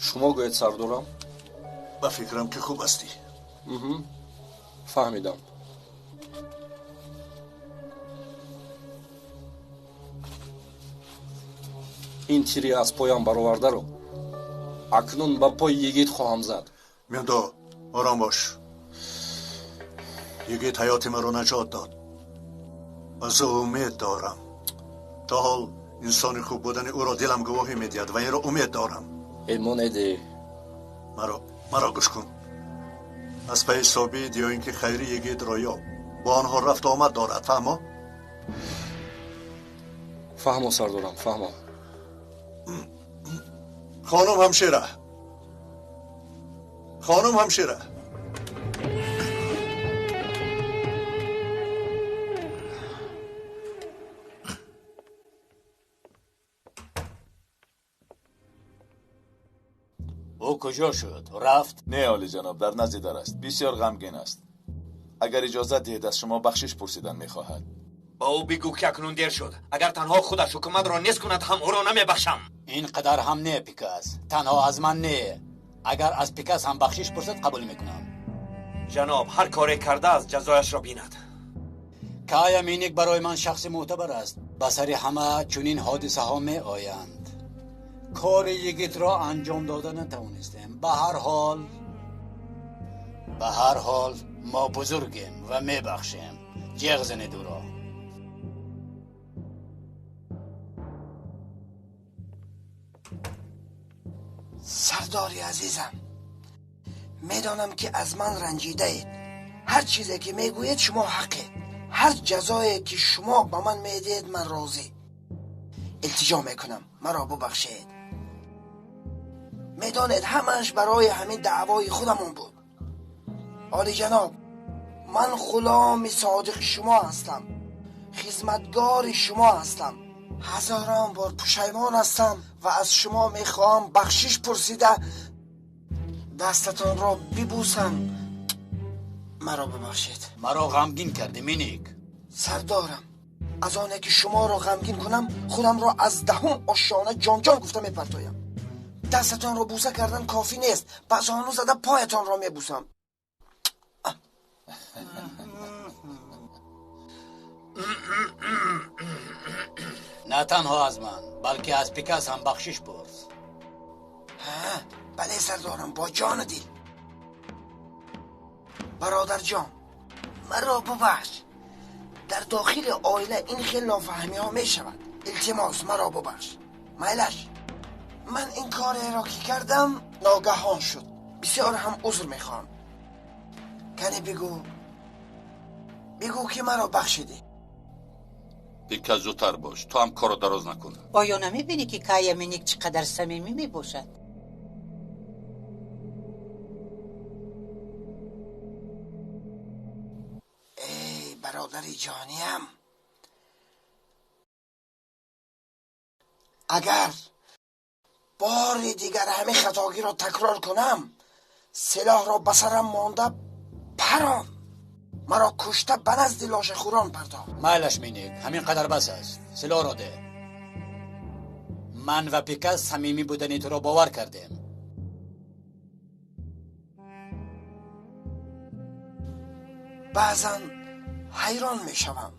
Speaker 8: Шумо гӯед, сардорам.
Speaker 10: Ба фикрам, ки хуб ҳастӣ.
Speaker 8: Фаҳмидам. Ин тири аз поям баровардаро акнун ба пои Йигит хоҳам зад.
Speaker 10: Мендо, ором бош. Йигит ҳаёти маро наҷот дод. Аз ӯ умед дорам. То ҳол инсони хуб будани ӯро дилам гувоҳӣ медиҳад ва инро умед дорам.
Speaker 8: Монеди.
Speaker 10: Маро гӯш кун. Аз пайи Собит ё ин ки Хайри Йигитро ёб. Бо онҳо рафту омад дорад, фаҳмо?
Speaker 8: Фаҳмо, сардорам, фаҳмо.
Speaker 10: Хонум ҳамшира. Хонум ҳамшира.
Speaker 3: Ӯ куҷо шуд? Рафт?
Speaker 9: Не, олиҷаноб, дар назди дар аст. Бисёр ғамгин аст. Агар иҷозат диҳед, аз шумо бахшиш пурсидан мехоҳад.
Speaker 17: Ба ӯ бигӯ, ки акнун дер шуд. Агар танҳо худаш ҳукуматро нест кунад, ҳам ӯро намебахшам.
Speaker 3: Ин қадар ҳам не, Пикас. Танҳо аз ман не. Агар аз Пикас ҳам бахшиш пурсад, қабул мекунам.
Speaker 17: Ҷаноб, ҳар коре кардааст, ҷазояшро бинад.
Speaker 3: Кая Миник барои ман шахси мӯътабар аст. Ба сари ҳама чунин ҳодисаҳо меоянд. Кори Йигитро анҷом дода натавонистем. Ба ҳар ҳол мо бузургем ва мебахшем. Ҷеғ занед ӯро.
Speaker 1: Сардори азизам, медонам ки аз ман ранҷидаед. Ҳар чизе ки мегӯед, шумо ҳақед. Ҳар ҷазое ки шумо ба ман медиҳед, ман розӣ. Илтиҷо мекунам, маро бубахшед. Медонед, ҳамааш барои ҳамин даъвои худамон буд. Олиҷаноб, ман ғуломи содиқи шумо ҳастам, хизматгори шумо ҳастам. Ҳазорон бор пушаймон ҳастам ва аз шумо мехоҳам бахшиш пурсида дастатонро бибӯсам. Маро бубахшед.
Speaker 3: Маро ғамгин кардӣ, Миник.
Speaker 1: Сардорам, аз оне ки шуморо ғамгин кунам, худамро аз даҳум ошёна ҷонҷон гуфта мепартоям. Дастатонро бӯса кардан кофӣ нест, ба зону зада поятонро мебӯсам.
Speaker 3: На танҳо аз ман, балки аз Пикас ҳам бахшиш пурс.
Speaker 1: Бале, сардорам, бо ҷону дил. Бародарҷон, маро бубахш. Дар дохили оила ин хел нофаҳмиҳо мешавад. Илтимос, маро бубахш. Майлаш, ман ин кореро ки кардам, ногаҳон шуд. Бисёр ҳам узр мехоҳам. Кане бигӯ ки маро бахшидӣ.
Speaker 2: Пикас, зудтар бош, ту ҳам корро дароз накун.
Speaker 14: Оё намебинӣ, ки Кая Миник чӣ қадар самимӣ мебошад?
Speaker 1: Эй, бародари ҷониям, агар бори дигар ҳамин хатогиро такрор кунам, силоҳро ба сарам монда парон, маро кушта ба назди лошахӯрон партофт.
Speaker 3: Майлаш, Миник, ҳамин қадар бас аст. Силоҳро деҳ. Ман ва Пикас самимӣ будани туро бовар кардем.
Speaker 1: Баъзан ҳайрон мешавам.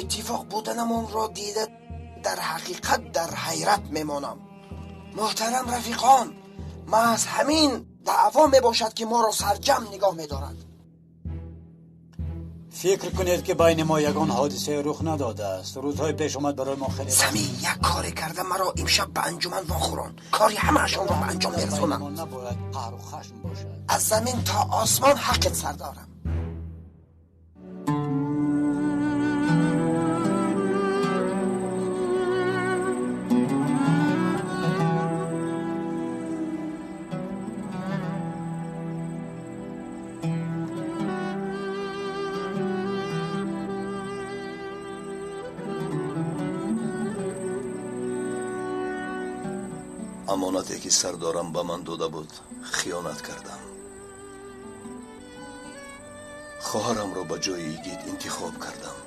Speaker 1: Иттифоқ буданамонро дида дар ҳақиқат дар ҳайрат мемонам. Муҳтарам рафиқон, маҳз ҳамин даъво мебошад, ки моро сарҷамъ нигоҳ медорад.
Speaker 3: Фикр кунед, ки байни мо ягон ҳодисае рух надодааст. Рӯзҳои пеш омад барои мо хеле
Speaker 1: Сами, як коре карда маро имшаб ба анҷуман вохӯрон. Кори ҳамаашонро ба анҷом мерасонам.
Speaker 3: Набояд қаҳру хашм бошад.
Speaker 1: Аз замин то осмон ҳаққат сардорам.
Speaker 19: Амонате ки сардорам ба ман дода буд, хиёнат кардам. Хоҳарамро ба ҷои Йигит интихоб кардам.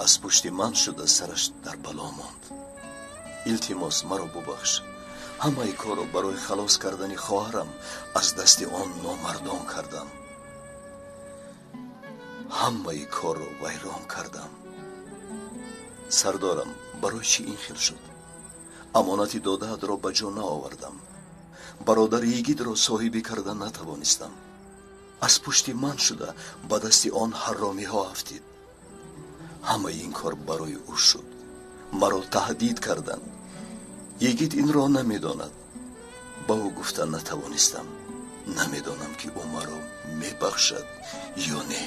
Speaker 19: Аз пушти ман шуда сараш дар бало монд. Илтимос, маро бубахш. Ҳамаи корро барои халос кардани хоҳарам аз дасти он номардон кардам. Ҳамаи корро вайрон кардам. Сардорам, барои чӣ ин хел шуд? Амонати додаатро ба ҷо наовардам. Бародари Йигитро соҳибӣ карда натавонистам. Аз пушти ман шуда ба дасти он ҳаромиҳо афтид. Ҳамаи ин кор барои ӯ шуд. Маро таҳдид карданд. Йигит инро намедонад. Ба ӯ гуфта натавонистам. Намедонам ки ӯ маро мебахшад ё не.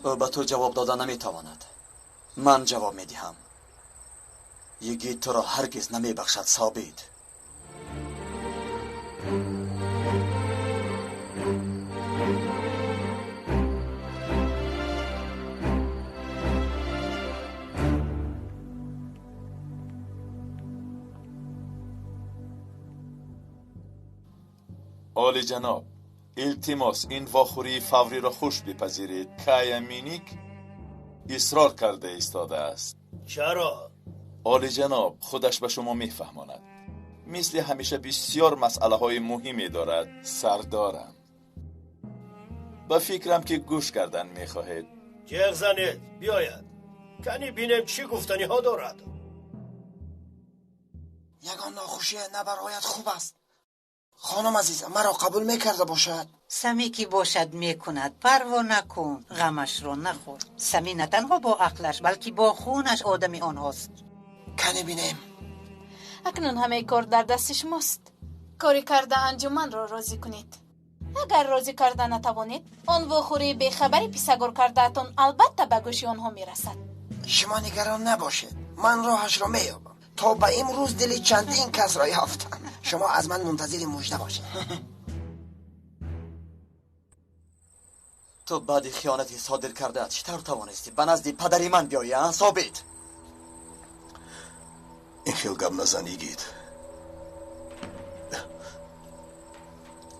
Speaker 17: Ӯ ба ту ҷавоб дода наметавонад. Ман ҷавоб медиҳам. Йигит туро ҳаргиз намебахшад, Собит.
Speaker 9: Оли ҷаноб, илтимос, ин вохӯрии фавриро хуш бипазиред. Кая Миник исрор карда истодааст.
Speaker 18: Чаро?
Speaker 9: Оли ҷаноб, худаш ба шумо мефаҳмонад. Мисли ҳамеша бисёр масъалаҳои муҳиме дорад, сардорам. Ба фикрам ки гӯш кардан мехоҳед.
Speaker 18: Ҷеғ занед, биёяд. Кани бинем чӣ гуфтаниҳо дорад.
Speaker 1: Ягон нохушие набарояд хуб аст. Хонум азиза, маро қабул мекарда бошад?
Speaker 14: Сами ки бошад мекунад, парво накун, ғамашро нахӯр. Сами на танҳо бо ақлаш, балки бо хунаш одами онҳост.
Speaker 1: Кане бинем.
Speaker 11: Акнун ҳамаи кор дар дасти шумост. Кори карда анҷуманро розӣ кунед. Агар розӣ карда натавонед, он вохӯрии бехабари писагор кардаатон албатта ба гӯши онҳо мерасад.
Speaker 1: Шумо нигарон набошед, ман роҳашро меёбам. То ба имрӯз дили чандин касро ёфтам. Шумо аз ман мунтазири мужда бошед.
Speaker 17: Ту баъди хиёнати содир кардаат чӣ тавр тавонистӣ ба назди падари ман биёӣ, а, Собит?
Speaker 19: Ин хел гап назан, Йигит.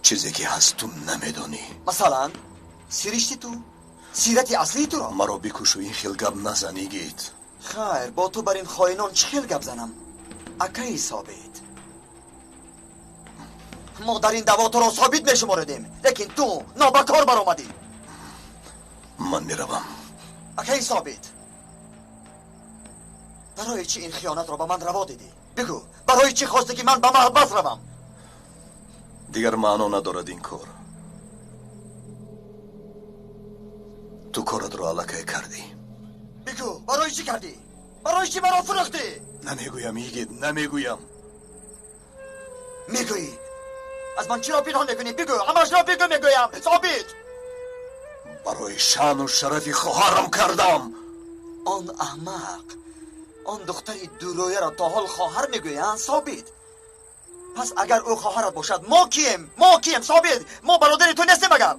Speaker 19: Чизе ки ҳаст ту намедонӣ.
Speaker 17: Масалан, сиришти ту, сирати аслии туро.
Speaker 19: Маро бикушу, ин хел гап назан, Йигит.
Speaker 17: Хайр, бо ту бар ин хоинон чӣ хел гап занам? Акаи Собит, мо дар ин даъво туро собит мешуморидем, лекин ту нобакор баромадӣ.
Speaker 19: Ман меравам.
Speaker 17: Акаи Собит, барои чӣ ин хиёнатро ба ман раво дидӣ? Бигӯ, барои чӣ хостӣ ки ман ба маҳбас равам?
Speaker 19: Дигар маъно надорад ин кор. Ту коратро аллакай кардӣ.
Speaker 17: Бигӯ, барои чӣ кардӣ? Барои чӣ маро фурӯхтӣ?
Speaker 19: Намегӯям, Йигит, намегӯям.
Speaker 17: Мегӯӣ. Аз ман чиро пинҳон мекунӣ? Бигӯ, ҳамашро бигӯ, мегӯям. Собит!
Speaker 19: Барои шаъну шарафи хоҳарам кардам.
Speaker 17: Он аҳмақ, он духтари дурӯяро то ҳол хоҳар мегӯянд, Собит. Пас агар ӯ хоҳарат бошад, мо кием? Мо кием, Собит? Мо бародари ту нестем агар?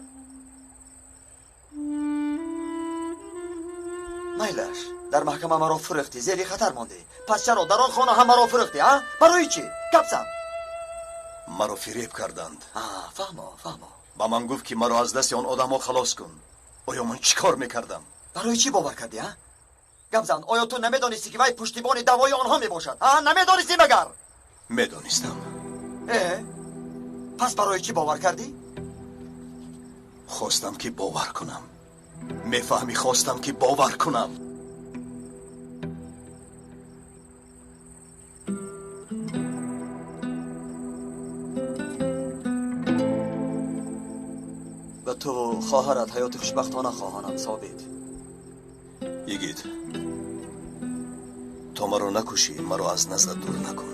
Speaker 17: Майлаш, дар маҳкама маро фурӯхтӣ, зери хатар мондӣ. Пас чаро дар он хона ҳам маро фурӯхтӣ, а? Барои чӣ? Гап зан.
Speaker 19: Маро фиреб карданд.
Speaker 17: Фаҳмо, фаҳмо.
Speaker 19: Ба ман гуфт ки маро аз дасти он одамҳо халос кун. Оё ман чӣ кор мекардам?
Speaker 17: Барои чӣ бовар кардӣ, а? Гап зан, оё ту намедонистӣ ки вай пуштибони даъвои онҳо мебошад? А, намедонистӣ магар?
Speaker 19: Медонистам.
Speaker 17: Пас барои чӣ бовар кардӣ?
Speaker 19: Хостам ки бовар кунам. Мефаҳмӣ, хостам ки бовар кунам.
Speaker 17: Ба ту хоҳарат ҳаёти хушбахтона хоҳонам, Собит.
Speaker 19: Йигит, то маро накушӣ, маро аз наздат дур накун.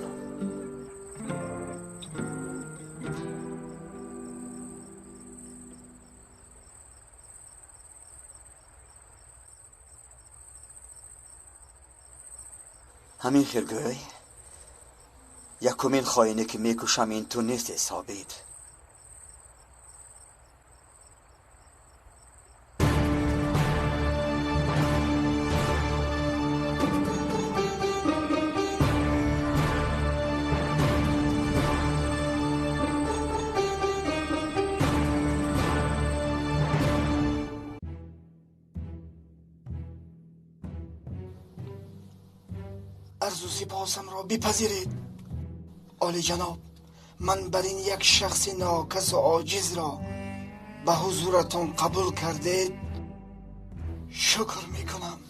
Speaker 17: Ҳамин хел гӯй, якумин хоине ки мекушам ин ту нестӣ, Собит.
Speaker 1: Арзу сипосамро бипазиред. Олиҷаноб, ман бар ин як шахси нокасу оҷизро ба ҳузуратон қабул кардед шукр мекунам.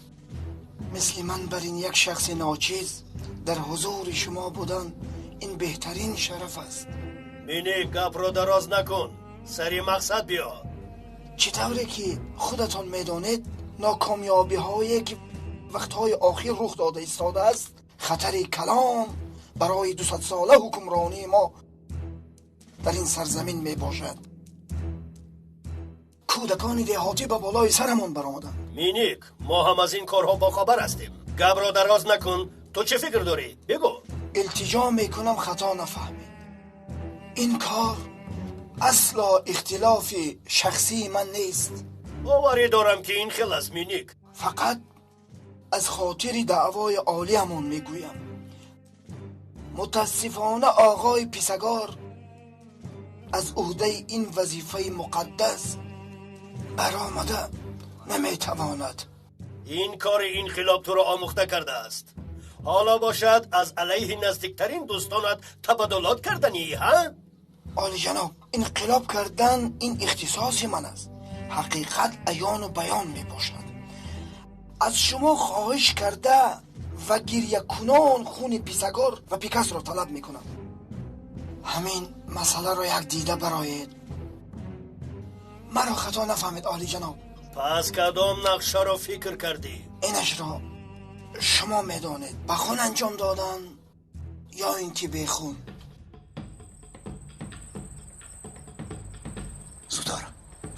Speaker 1: Мисли ман бар ин як шахси ночиз дар ҳузури шумо будан ин беҳтарин шараф аст.
Speaker 18: Мини, гапро дароз накун, сари мақсад биё.
Speaker 1: Чӣ тавре ки худатон медонед, нокомёбиҳое ки вақтҳои охир рух дода истодааст, хатари калон барои 200-сола ҳукмронии мо дар ин сарзамин мебошад. Кӯдакони деҳотӣ ба болои сарамон баромаданд.
Speaker 18: Миник, мо ҳам аз ин корҳо бохабар ҳастем. Гапро дароз накун. Ту чӣ фикр дорӣ? Бигӯ.
Speaker 1: Илтиҷо мекунам хато нафаҳмед. Ин кор асло ихтилофи шахсии ман нест.
Speaker 18: Боварӣ дорам ки ин хел аст, Миник.
Speaker 1: Фақат аз хотири даъвои олиамон мегӯям. Мутаассифона оғои Писагор аз уҳдаи ин вазифаи муқаддас баромада наметавонад.
Speaker 18: Ин кори инқилоб туро омӯхта кардааст. Ҳоло бошад аз алайҳи наздиктарин дӯстонат табаддулот карданӣ, ҳа?
Speaker 1: Олиҷаноб, инқилоб кардан ин ихтисоси ман аст. Ҳақиқат аёну баён мебошад. Аз шумо хоҳиш карда ва гирякунон хуни Писагор ва Пикасро талаб мекунам. Ҳамин масъаларо як дида бароед. Маро хато нафаҳмед, олиҷаноб.
Speaker 18: Пас кадом нақшаро фикр кардӣ?
Speaker 1: Инашро шумо медонед. Ба хун анҷом додан ё ин ки бехун?
Speaker 19: Зудтар,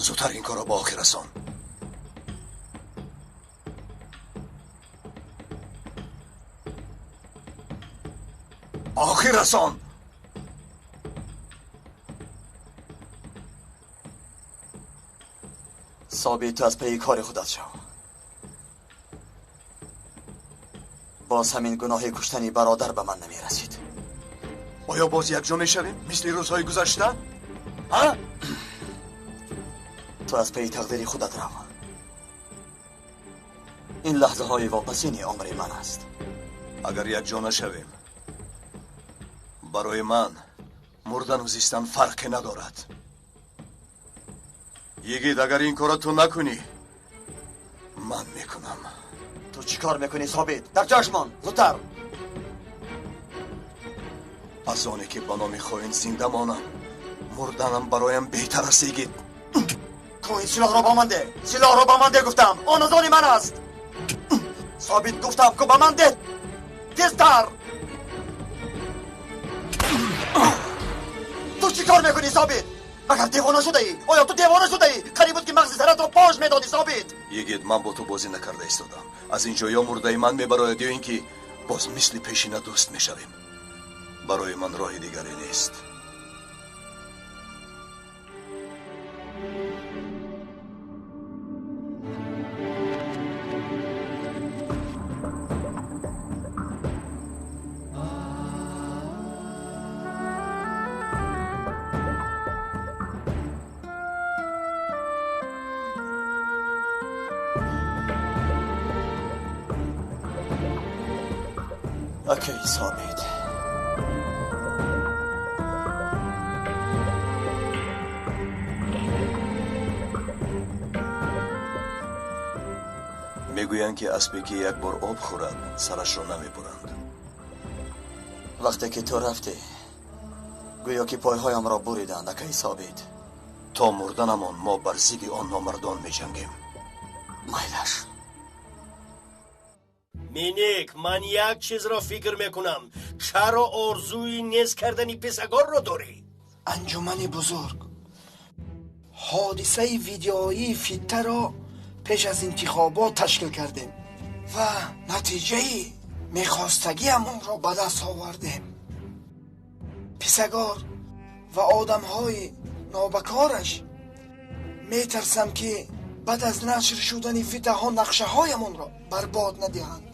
Speaker 19: зудтар ин корро ба охир расон. Охир расон.
Speaker 17: Собит, ту аз пайи кори худат шав. Боз ҳамин гуноҳи куштани бародар ба ман намерасид.
Speaker 19: Оё боз якҷо мешавем мисли рӯзҳои гузашта? Ҳа?
Speaker 17: Ту аз пайи тақдири худат рав. Ин лаҳзаҳои вопасини умри ман аст.
Speaker 19: Агар якҷо нашавем, барои ман мурдану зистан фарқе надорад. Йигит, агар ин корро ту накунӣ, ман мекунам.
Speaker 17: Ту чӣ кор мекунӣ, Собит? Дар ҷояш мон, зудтар.
Speaker 19: Аз оне ки ба номи хоин зинда монам, мурданам бароям беҳтар аст, йигит.
Speaker 17: Ту ин силоҳро ба ман деҳ. Силоҳро ба ман деҳ, гуфтам. Он аз они ман аст. Собит, гуфтам, ку ба ман деҳ. Тезтар. Ту чӣ кор мекунӣ, Собит? Магар девона шудаӣ? Оё ту девона шудаӣ? Қариб буд ки мағзи саратро пош медодӣ, Собит.
Speaker 19: Йигит, ман бо ту бозӣ накарда истодам. Аз ин ҷо ё мурдаи ман мебарояд, ё ин ки боз мисли пешина дӯст мешавем. Барои ман роҳи дигаре нест.
Speaker 17: Акай Собит,
Speaker 19: мегӯянд ки аспе ки як бор об хӯрад, сарашро намебуранд.
Speaker 17: Вақте ки ту рафтӣ, гӯё ки пойҳоямро буриданд, акай Собит.
Speaker 19: То мурданамон мо бар зидди он номардон меҷангем.
Speaker 17: Майлаш.
Speaker 18: Миник, ман як чизро фикр мекунам. Чаро орзуи нез кардани Писагорро дорӣ?
Speaker 1: Анҷумани бузург, ҳодисаи видеоии фиттаро пеш аз интихобот ташкил кардем ва натиҷаи мехостагиамонро ба даст овардем. Писагор ва одамҳои нобакораш метарсам ки баъд аз нашр шудани фитаҳо нақшаҳоямонро барбод надиҳанд.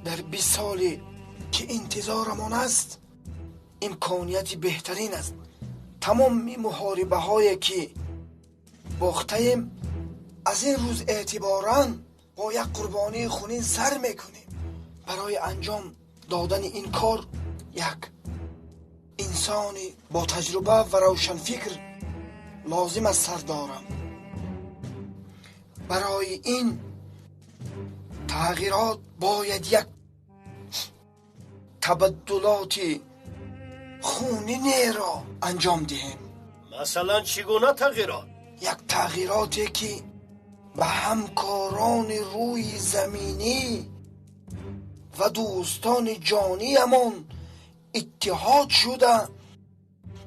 Speaker 1: Дар 20 соли ки интизорамон аст, имконияти беҳтарин аст. Тамоми муҳорибаҳое ки бохтаем, аз ин рӯз эътиборан бо як қурбонии хунин сар мекунем. Барои анҷом додани ин кор як инсони бо таҷриба ва равшанфикр лозим аст, сардорам. Барои ин тағйирот бояд як табаддулоти хунинеро анҷом диҳем.
Speaker 18: Масалан, чӣ гуна тағйирот?
Speaker 1: Як тағйироте ки ба ҳамкорони рӯи заминӣ ва дӯстони ҷониямон иттиҳод шуда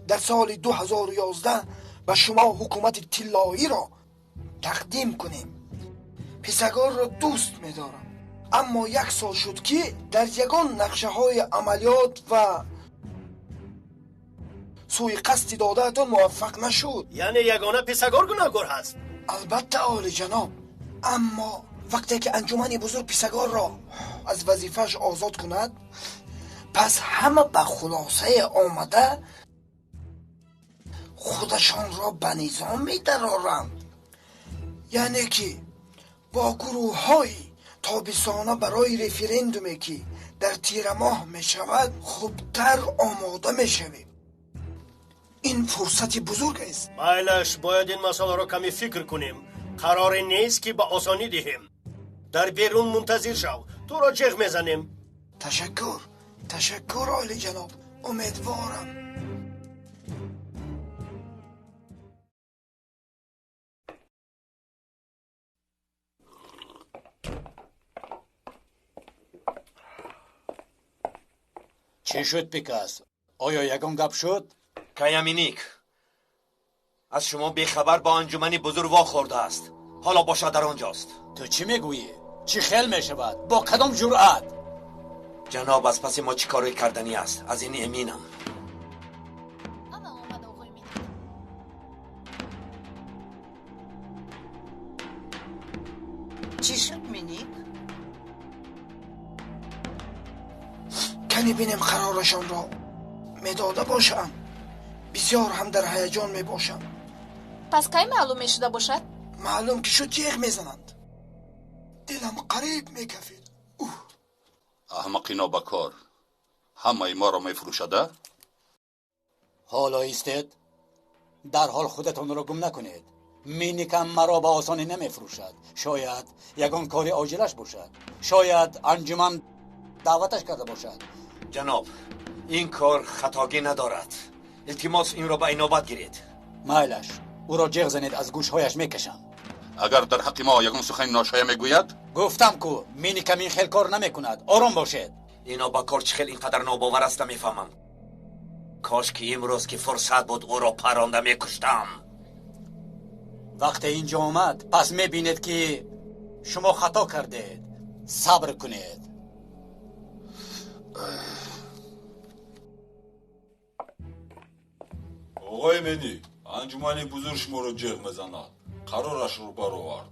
Speaker 1: дар соли 2011 ба шумо ҳукумати тиллоиро тақдим кунем. Писагорро дӯст медорам, аммо як сол шуд ки дар ягон нақшаҳои амалиёт ва сӯи қасди додаатон муваффақ нашуд.
Speaker 18: Яъне ягона писагор гунаҳкор ҳаст?
Speaker 1: Албатта, олиҷаноб, аммо вақте ки анҷумани бузург писагорро аз вазифааш озод кунад, пас ҳама ба хулосае омада худашонро ба низом медароранд. Яъне ки бо гурӯҳҳои тобистона барои референдуме ки дар тирамоҳ мешавад хубтар омода мешавем. Ин фурсати бузург аст.
Speaker 18: Майлаш, бояд ин масъаларо каме фикр кунем. Қароре нест ки ба осонӣ диҳем. Дар берун мунтазир шав, туро ҷеғ мезанем.
Speaker 1: Ташаккур, ташаккур, олиҷаноб. Умедворам.
Speaker 3: Чӣ шуд, Пикас? Оё ягон гап шуд?
Speaker 4: Кая Миник аз шумо бехабар бо анҷумани бузург вохӯрдааст. Ҳоло бошад дар он ҷост.
Speaker 3: Ту чӣ мегӯӣ? Чӣ хел мешавад? Бо кадом ҷуръат?
Speaker 4: Ҷаноб, аз паси мо чӣ коре карданӣ аст? Аз ин эминам.
Speaker 14: Чӣ шуд, Миник?
Speaker 1: Кани бинем қарорашонро медода бошам. Бисёр ҳам дар ҳаяҷон мебошам.
Speaker 11: Пас кай маълум мешуда бошад?
Speaker 1: Маълум ки шуд, ҷеғ мезананд. Дилам қариб мекафид.
Speaker 2: Аҳмақи нобакор ҳамаи моро мефурӯшада?
Speaker 3: Ҳоло истед, дарҳол худатонро гум накунед. Миникам маро ба осонӣ намефурӯшад. Шояд ягон кори оҷилаш бошад. Шояд анҷуман даъваташ карда бошад.
Speaker 4: Ҷаноб, ин кор хатогӣ надорад. Илтимос, инро ба инобат гиред.
Speaker 3: Майлаш, ӯро ҷеғ занед, аз гӯшҳояш мекашам.
Speaker 2: Агар дар ҳаққи мо ягон сухани ношоя мегӯяд?
Speaker 3: Гуфтам ку, Миникам ин хел кор намекунад. Ором бошед.
Speaker 4: Ин нобакор чӣ хел ин қадар нобовар аст, намефаҳмам. Кош ки имрӯз ки фурсат буд, ӯро паронда мекуштам.
Speaker 3: Вақте инҷо омад, пас мебинед ки шумо хато кардед. Сабр кунед.
Speaker 20: Оғои Миник, анҷумани бузург шуморо ҷеғ мезанад. Қарорашро баровард.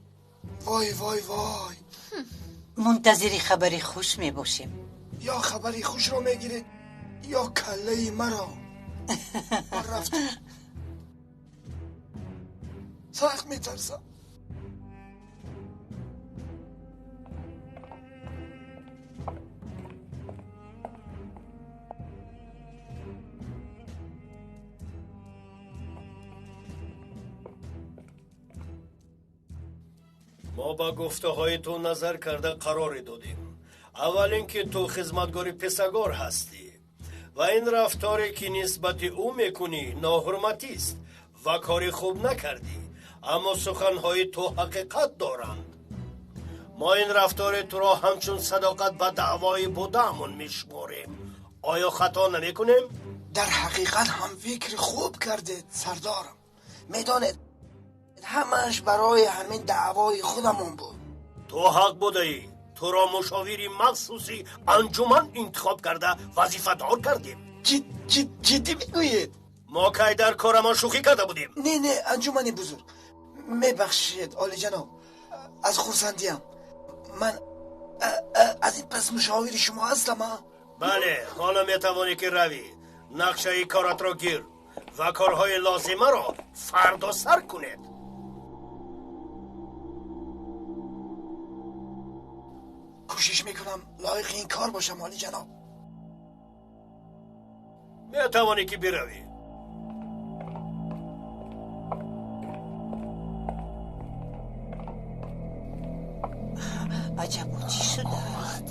Speaker 1: Вой, вой, вой.
Speaker 14: Мунтазири хабари хуш мебошем.
Speaker 1: Ё хабари хушро мегиред, ё каллаи маро. Ман рафтам. Сахт метарсам.
Speaker 18: Мо ба гуфтаҳои ту назар карда қароре додем. Аввал ин ки ту хизматгори писагор ҳастӣ ва ин рафторе ки нисбати ӯ мекунӣ ноҳурматист ва кори хуб накардӣ, аммо суханҳои ту ҳақиқат доранд. Мо ин рафтори туро ҳамчун садоқат ба даъвои будаамон мешуморем. Оё хато намекунем?
Speaker 1: Дар ҳақиқат ҳам фикри хуб кардед, сардорам. Медонед, ҳамааш барои ҳамин даъвои худамон буд.
Speaker 18: Ту ҳақ будаӣ. Туро мушовири махсуси анҷуман интихоб карда вазифадор кардем.
Speaker 1: Ҷиддӣ мегӯед?
Speaker 18: Мо кай дар корамон шӯхӣ карда будем?
Speaker 1: Не, не, анҷумани бузург, мебахшед, олиҷаноб, аз хурсандиям. Ман аз ин пас мушовири шумо ҳастам, а?
Speaker 18: Бале, ҳоло метавонӣ ки равӣ. Нақшаи коратро гир ва корҳои лозимаро фардо сар кунед.
Speaker 1: Кӯшиш мекунам лоиқи ин кор бошам, олиҷаноб.
Speaker 18: Метавонӣ ки биравӣ.
Speaker 14: Аҷаб, чӣ шудааст?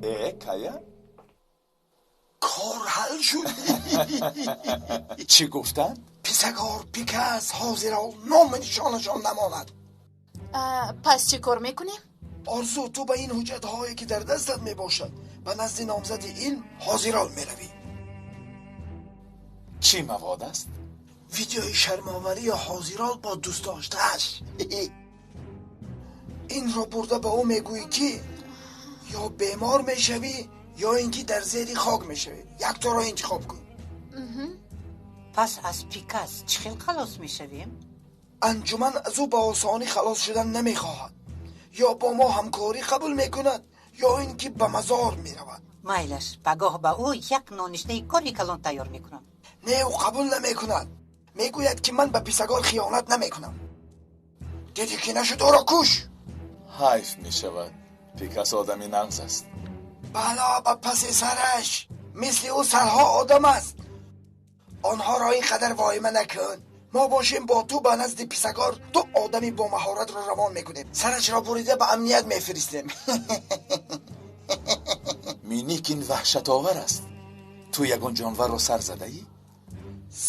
Speaker 9: Э, Кая?
Speaker 1: Кор ҳал шуд.
Speaker 9: Чӣ гуфтанд?
Speaker 1: Писагор, Пикас, ҳозирол ному нишонашон намонад.
Speaker 11: Пас чӣ кор мекунем?
Speaker 1: Орзу, ту ба ин ҳуҷҷатҳое ки дар дастат мебошад ба назди номзади илм ҳозирол меравӣ.
Speaker 9: Чӣ мавод аст?
Speaker 1: Видеои шармоварии ҳозирол бо дӯстдоштааш. Инро бурда ба ӯ мегӯӣ ки ё бемор мешавӣ, ё ин ки дар зери хок мешавӣ. Якторо интихоб кун.
Speaker 14: Пас аз Пикас чӣ хел халос мешавем?
Speaker 1: Анҷуман аз ӯ ба осонӣ халос шудан намехоҳад. Ё бо мо ҳамкорӣ қабул мекунад, ё ин ки ба мазор меравад.
Speaker 14: Майлаш, пагоҳ ба ӯ як ноништаи кори калон тайёр мекунам.
Speaker 1: Не, ӯ қабул намекунад. Мегӯяд ки ман ба писагор хиёнат намекунам. Дидӣ ки нашуд, ӯро куш.
Speaker 9: Ҳайф мешавад. Пикас одами нағз аст.
Speaker 1: Бало ба паси сараш. Мисли ӯ сарҳо одам аст. Онҳоро ин қадар воҳима накун. Мо бошем бо ту ба назди писагор ду одами бо маҳоратро равон мекунем. Сарашро бурида ба амният мефиристем.
Speaker 9: Миник ин ваҳшатовар аст. Ту ягон ҷонварро сар задаӣ?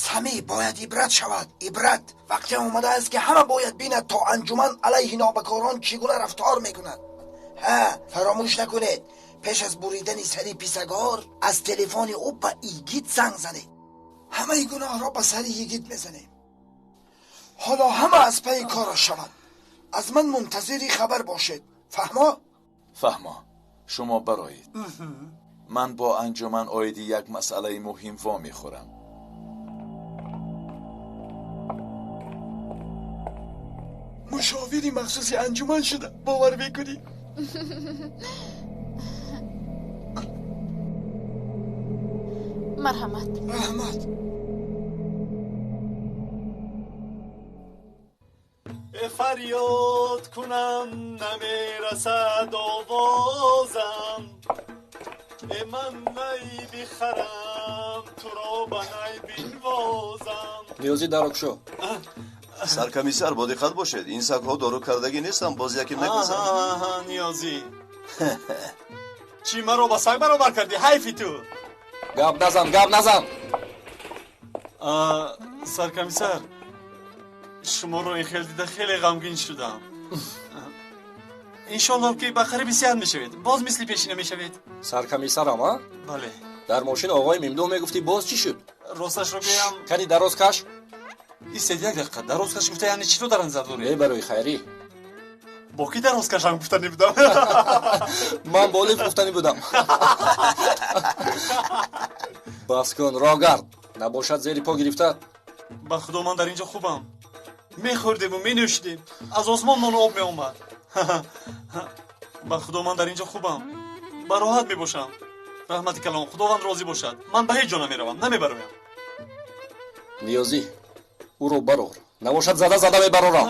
Speaker 1: Сами бояд ибрат шавад. Ибрат. Вақте омадааст ки ҳама бояд бинад то анҷуман алайҳи нобакорон чӣ гуна рафтор мекунад. Ҳа, фаромӯш накунед, пеш аз буридани сари писагор аз телефони ӯ ба Игит занг занед. Ҳамаи гуноҳро ба сари Игит мезанем. Ҳоло ҳама аз пайи кораш шавад. Аз ман мунтазири хабар бошед. Фаҳмо?
Speaker 9: Фаҳмо. Шумо бароед. Ман бо анҷуман оиди як масъалаи муҳим вомехӯрам.
Speaker 1: Мушовири махсуси анҷуман шуда, бовар мекунӣ?
Speaker 11: Марҳамат.
Speaker 1: Раҳмат.
Speaker 5: Фарёд кунам намерасад овозам, ман най бихарам туро ба най бинвозам.
Speaker 8: Ниёзӣ, дарокшо.
Speaker 19: Саркомиссар, бо диққат бошед, ин сагҳо дорукардагӣ нестанд, боз яке мегазанд.
Speaker 5: Ниёзӣ, чӣ маро ба саг баробар кардӣ? Ҳайфи ту.
Speaker 8: Гап назан, гап назан.
Speaker 5: Саркомиссар, шуморо ин хел дида хеле ғамгин шудам. Иншоаллоҳ ки ба қариби сиҳат мешавед, боз мисли пешина мешавед.
Speaker 8: Саркомиссарам, а?
Speaker 5: Бале.
Speaker 8: Дар мошин оғои Мимдо мегуфтӣ, боз чӣ шуд?
Speaker 5: Росташро гӯям.
Speaker 8: Кани дароз каш.
Speaker 5: Истед як дақиқа, дароз каш гуфта яъне чиро дар назар доред?
Speaker 8: Не, барои хайрӣ.
Speaker 5: Бо ки дароз кашам гуфтанӣ будам?
Speaker 8: Ман бо Лиф гуфтанӣ будам. Бас кун, рогард. Набошад зери по гирифта.
Speaker 5: Ба худо ман дар инҷо хубам. Мехӯрдему менӯшидем, аз осмон нону об меомад. Ба худо ман дар инҷо хубам, ба роҳат мебошам. Раҳмати калон, худованд розӣ бошад. Ман ба ҳеҷ ҷо намеравам, намебароям.
Speaker 8: Ниёзӣ, ӯро барор, набошад зада зада мебарорам.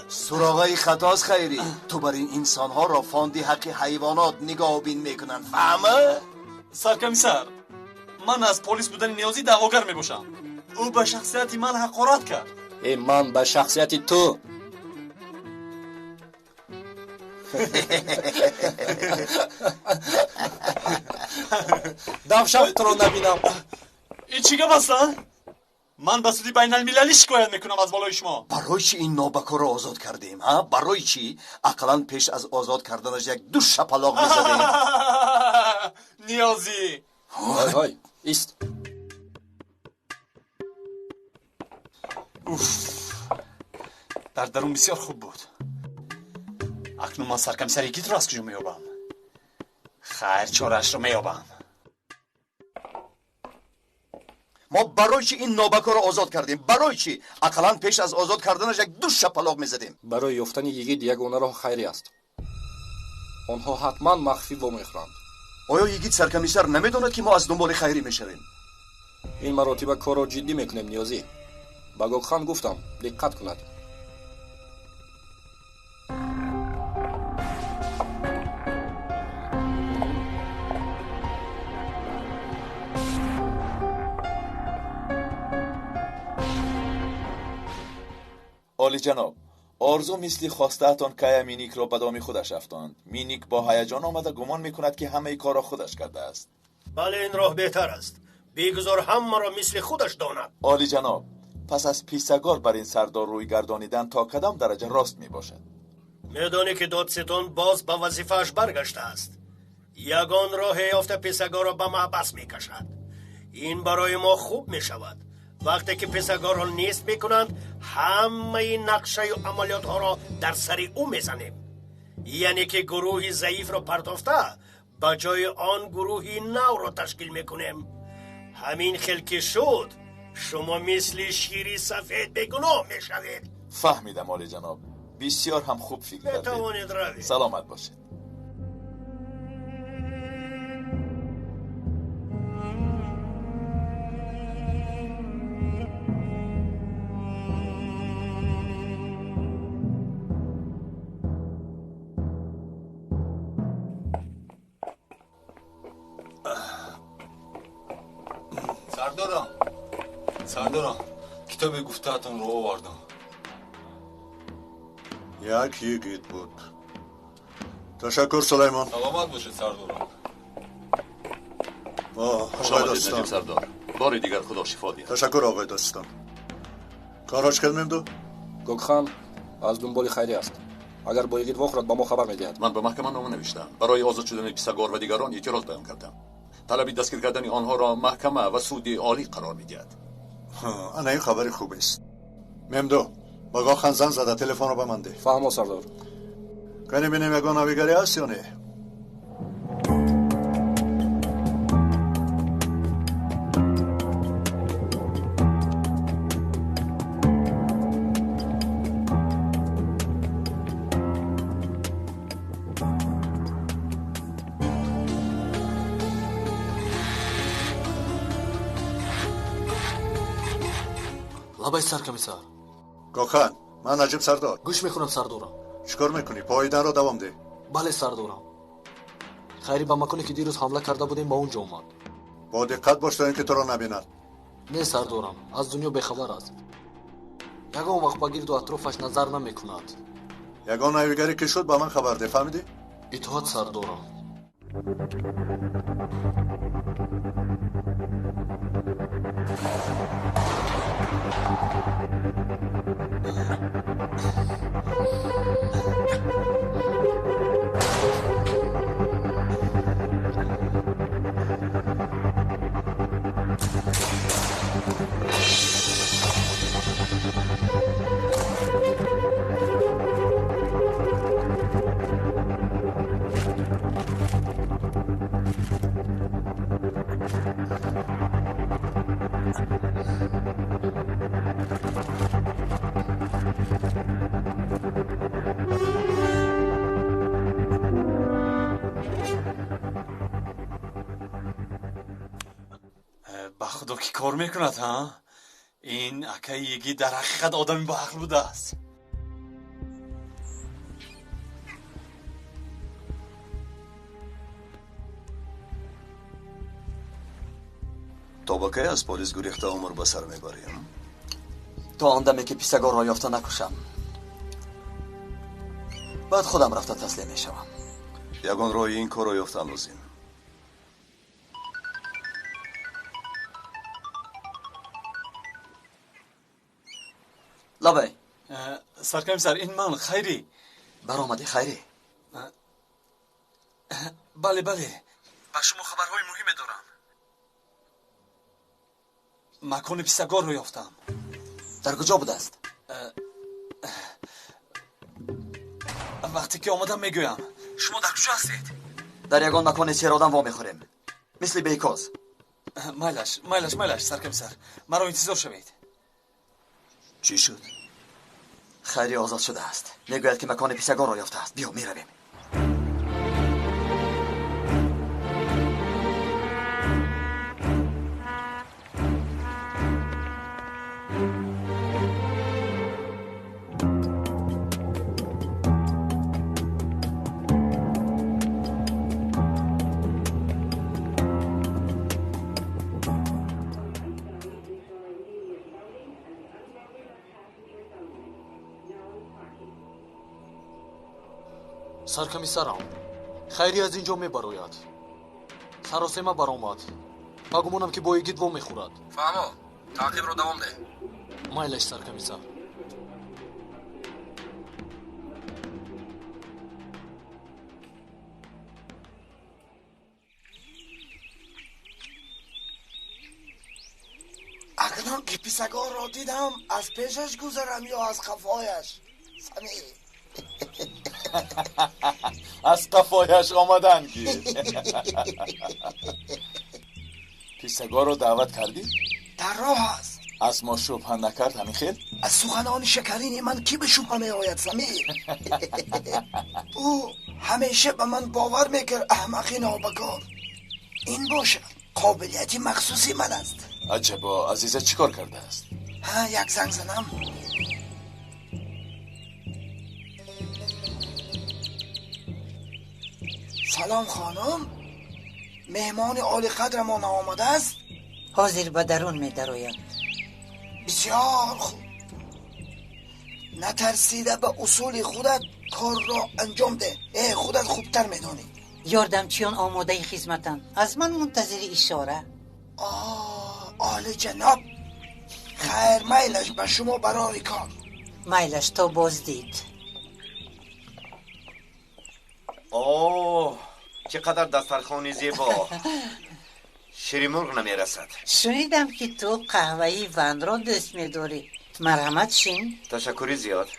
Speaker 19: Суроғаи хатост хайрӣ. Ту бар ин инсонҳоро фонди ҳаққи ҳайвонот нигоҳбин мекунанд, фаҳма?
Speaker 5: Саркомиссар, ман аз полис будани Ниёзӣ даъвогар мебошам. Ӯ ба шахсияти ман ҳақорат кард.
Speaker 8: Э, ман ба шахсияти ту. Давшав туро набинам.
Speaker 5: Ин чӣ гап аст, а? Ман ба суди байналмилалӣ шикоят мекунам аз болои шумо.
Speaker 19: Барои чӣ ин нобакорро озод кардем, ҳа? Барои чӣ? Ақаллан пеш аз озод карданаш як ду шапалоқ мезадем.
Speaker 5: Ниёзӣ.
Speaker 8: Ҳой, ҳой, ист.
Speaker 5: Уф, дар дарун бисёр хуб буд. Акнун ман саркомиссари Игитро аз куҷо меёбам? Хайр, чораашро меёбам.
Speaker 19: Мо барои чӣ ин нобакорро озод кардем? Барои чӣ? Ақаллан пеш аз озод карданаш як ду шапалоқ мезадем.
Speaker 8: Барои ёфтани Йигит ягона роҳ хайрӣ аст. Онҳо ҳатман махфӣ вомехӯранд.
Speaker 19: Оё Йигит саркомиссар намедонад ки мо аз дунболи хайрӣ мешавем?
Speaker 8: Ин маротиба корро ҷиддӣ мекунем, Ниёзӣ. Ба Гокхан гуфтам диққат кунад.
Speaker 9: Олиҷаноб, орзу мисли хостаатон Кая Миникро ба доми худаш афтонд. Миник бо ҳаяҷон омада гумон мекунад ки ҳамаи корро худаш кардааст.
Speaker 18: Бале, ин роҳ беҳтар аст. Бигузор ҳамаро мисли худаш донад.
Speaker 9: Олӣ ҷаноб, пас аз писагор бар ин сардор рӯй гардонидан то кадом дараҷа рост мебошад?
Speaker 18: Медонӣ ки додситон боз ба вазифааш баргаштааст. Ягон роҳе ёфта писагорро ба маҳбас мекашад. Ин барои мо хуб мешавад. Вақте ки писагорро нест мекунанд, ҳамаи нақшаю амалиётҳоро дар сари ӯ мезанем. Яъне ки гурӯҳи заифро партофта, ба ҷои он гурӯҳи навро ташкил мекунем. Ҳамин хел ки шуд, шумо мисли шири сафед бегуноҳ мешавед.
Speaker 9: Фаҳмидам, олӣ ҷаноб. Бисёр ҳам хуб фикр кардед.
Speaker 18: Метавонед равед.
Speaker 9: Саломат бошед.
Speaker 20: Сардорам, сардорам, китоби гуфтаатонро овардам.
Speaker 10: Як йигит буд. Ташаккур, Сулаймон.
Speaker 20: Саломат бошед, сардорам.
Speaker 2: Хуш омадед, Наҷиб сардор. Бори дигар Худо шифо диҳад.
Speaker 10: Ташаккур, оғои додситон. Корҳо чӣ кардем ду?
Speaker 8: Гокхан аз дунболи хайрӣ аст. Агар бо йигит вохӯрад, ба мо хабар медиҳад.
Speaker 2: Ман ба маҳкама нома навиштам. Барои озод шудани писагор ва дигарон эътироз баён кардам. Талаби дастгир кардани онҳоро маҳкама ва суди олӣ қарор медиҳад.
Speaker 10: Ана ин хабари хубест. Мемду, ба Гохан занг зада, телефонро ба ман деҳ.
Speaker 8: Фаҳмо, сардор.
Speaker 10: Кани бинем ягон навигарӣ ҳаст ё не?
Speaker 5: Лабай, саркомиссар.
Speaker 10: Гохан, ман Наҷиб сардор.
Speaker 5: Гӯш мехӯрам, сардорам.
Speaker 10: Чӣ кор мекунӣ? Поиданро давом деҳ.
Speaker 5: Бале, сардорам. Хайри ба маконе ки дирӯз ҳамла карда будем, ба он ҷо омад.
Speaker 10: Бо диққат бош то ин ки туро набинад.
Speaker 5: Не, сардорам, аз дунё бехабар аст. Ягон вақт ба гирду атрофаш назар намекунад.
Speaker 10: Ягон навигарӣ ки шуд, ба ман хабар деҳ, фаҳмидӣ?
Speaker 5: Итоат, сардорам. Ба худо ки кор мекунад, ҳа? Ин акаи йигит дар ҳақиқат одами боақл будааст.
Speaker 19: То ба кай аз полис гурехта умр ба сар мебарем?
Speaker 17: То он даме ки писагорро ёфта накушам. Баъд худам рафта таслим мешавам.
Speaker 19: Ягон роҳи ин корро ёфтан лозим.
Speaker 17: Лабай.
Speaker 5: Саркомиссар, ин ман, Хайрӣ.
Speaker 17: Баромадӣ, Хайрӣ?
Speaker 5: Бале, бале. Ба шумо хабарҳои муҳиме дорам. Макони писагорро ёфтам.
Speaker 17: Дар куҷо будааст?
Speaker 5: Вақте ки омадам мегӯям. Шумо дар куҷо ҳастед?
Speaker 17: Дар ягон макони серодам вомехӯрем. Мисли Бейкоз.
Speaker 5: Майлаш, майлаш, майлаш, саркомиссар. Маро интизор шавед.
Speaker 19: Чӣ шуд?
Speaker 17: Хайрӣ озод шудааст. Мегӯяд ки макони писагорро ёфтааст. Биё, меравем.
Speaker 5: Саркомиссарам, Хайрӣ аз ин ҷо мебарояд. Саросема баромад. Ба гумонам ки бо йигит вомехӯрад.
Speaker 8: Фаҳмо, таъқибро давом деҳ.
Speaker 5: Майлаш, саркомиссар.
Speaker 1: Акнун ки писагорро дидам, аз пешаш гузарам ё аз қафояш? Самӣ.
Speaker 9: Аз қафояш омадан гир. Писагорро даъват кардӣ?
Speaker 1: Дар роҳ аст.
Speaker 9: Аз мо шубҳа накард ҳамин хел?
Speaker 1: Аз суханони шакарини ман кӣ ба шубҳа меояд, Самӣ? Ӯ ҳамеша ба ман бовар мекард, аҳмақи нобакор. Ин бошад қобилияти махсуси ман аст.
Speaker 9: Аҷабо, Азиза чӣ кор кардааст?
Speaker 1: Ҳа, як занг занам. Салом, хонум. Меҳмони олиқадрамон омадааст?
Speaker 14: Ҳозир ба дарун медарояд.
Speaker 1: Бисёр хуб. Натарсида ба усули худат корро анҷом деҳ. Худат хубтар медонӣ.
Speaker 14: Ёрдамчиён омодаи хизматанд. Аз ман мунтазири ишора.
Speaker 1: Олиҷаноб, хайр, майлаш ба шумо барори кор.
Speaker 14: Майлаш, то боздид.
Speaker 4: Оҳ, чӣ қадар дастархони зебо! Шири мурғ намерасад.
Speaker 14: Шунидам ки ту қаҳваи ванро дӯст медорӣ. Марҳамат, шин.
Speaker 4: Ташаккури зиёд.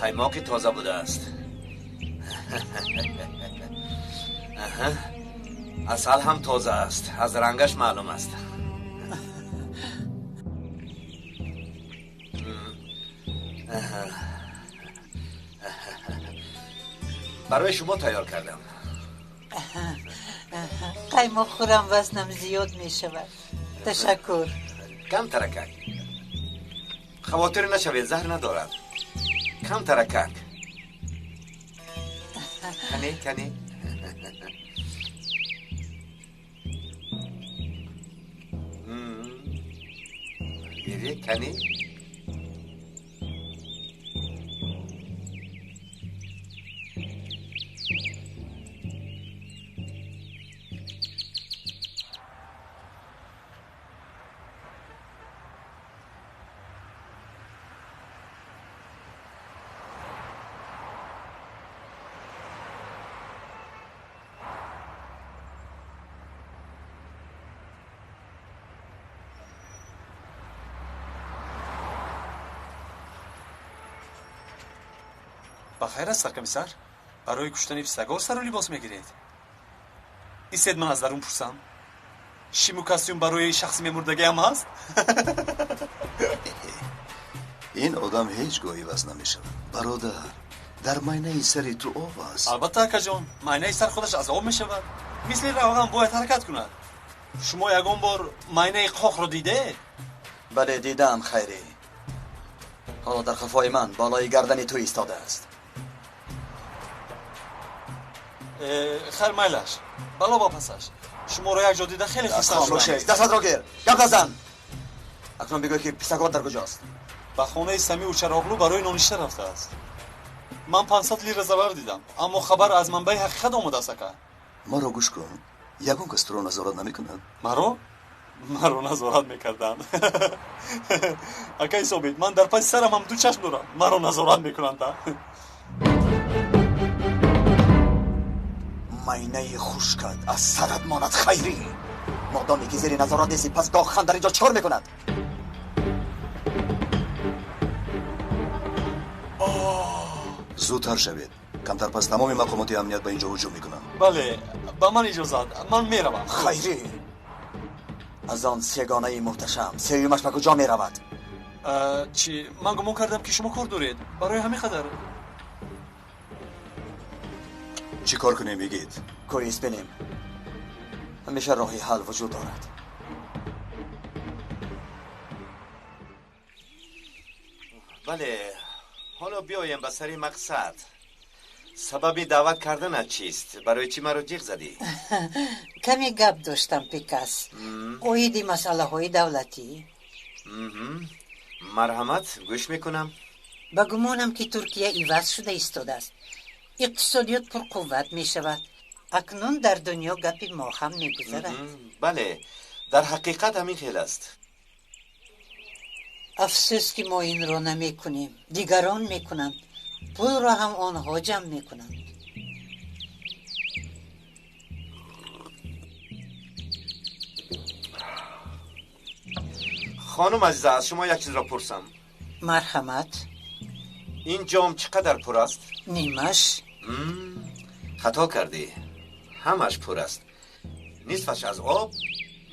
Speaker 4: Қаймоқи тоза будааст. Асал ҳам тоза аст, аз рангаш маълум аст. Барои шумо тайёр кардам.
Speaker 14: Қаймоқ хӯрам вазнам зиёд мешавад. Ташаккур.
Speaker 4: Кам таракак. Хавотир нашавед, заҳр надорад. Кам таракак. Кане, кане. Диди, кане.
Speaker 5: Ба хайр аст, саркомиссар? Барои куштани писагор сару либос мегиред? Истед, ман аз дарун пурсам. Шиму костюм барои шахси мемурдагиам ҳаст?
Speaker 19: Ин одам ҳеҷ гоҳ иваз намешавад. Бародар, дар майнаи сари ту об аст.
Speaker 5: Албатта, акаҷон, майнаи сар худаш аз об мешавад. Мисли равған бояд ҳаракат кунад. Шумо ягон бор майнаи қоқро дидед?
Speaker 17: Бале, дидаам, Хайрӣ. Ҳоло дар қафои ман болои гардани ту истодааст.
Speaker 5: Хайр, майлаш, бало ба пасаш. Шуморо як ҷо дида хеле хурсанд шудам.
Speaker 17: Дастатро гир, гап назан. Акнун бигӯй ки писагор дар куҷост.
Speaker 5: Ба хонаи Самиу Чароғлу барои ноништа рафтааст. Ман 500 лира зарар дидам, аммо хабар аз манбаи ҳақиқат омадааст, ака.
Speaker 19: Маро гӯш кун, ягон кас туро назорат намекунад.
Speaker 5: Маро? Маро назорат мекарданд. Акаи Собит, ман дар паси сарам ҳам ду чашм дорам. Маро назорат мекунанд.
Speaker 17: Майнаи хушкат аз сарат монад, Хайрӣ. Модоме ки зери назорат нестӣ, пас гоҳхан дар инҷо чӣ кор мекунад?
Speaker 19: Зудтар шавед, камтар пас тамоми мақомоти амният ба инҷо ҳуҷум мекунанд.
Speaker 5: Бале, ба ман иҷозат, ман меравам.
Speaker 17: Хайрӣ, аз он сегонаи муҳташам сеюмаш ба куҷо меравад?
Speaker 5: Чӣ, ман гумон кардам ки шумо кор доред, барои ҳамин қадар.
Speaker 19: Чӣ кор кунем, йигит?
Speaker 17: Кӯи бинем. Ҳамеша роҳи ҳал вуҷуд дорад. Бале, ҳоло биёем ба сари мақсад. Сабаби даъват карданат чист? Барои чӣ маро ҷиғ задӣ?
Speaker 14: Каме гап доштам, Пикас, оиди масъалаҳои давлатӣ.
Speaker 4: Марҳамат, гӯш мекунам.
Speaker 14: Ба гумонам, ки Туркия иваз шуда истодааст. Иқтисодиёт пурқувват мешавад. Акнун дар дунё гапи мо ҳам мегузарад.
Speaker 4: Бале, дар ҳақиқат ҳамин хел аст.
Speaker 14: Афсӯс, ки мо инро намекунем, дигарон мекунанд. Пулро ҳам онҳо ҷамъ мекунанд.
Speaker 4: Хонум азиза, аз шумо як чизро пурсам.
Speaker 14: Марҳамат.
Speaker 4: Ин ҷом чӣ қадар пур аст?
Speaker 14: Нимаш.
Speaker 4: Хато кардӣ, ҳамаш пур аст. Нисфаш аз об,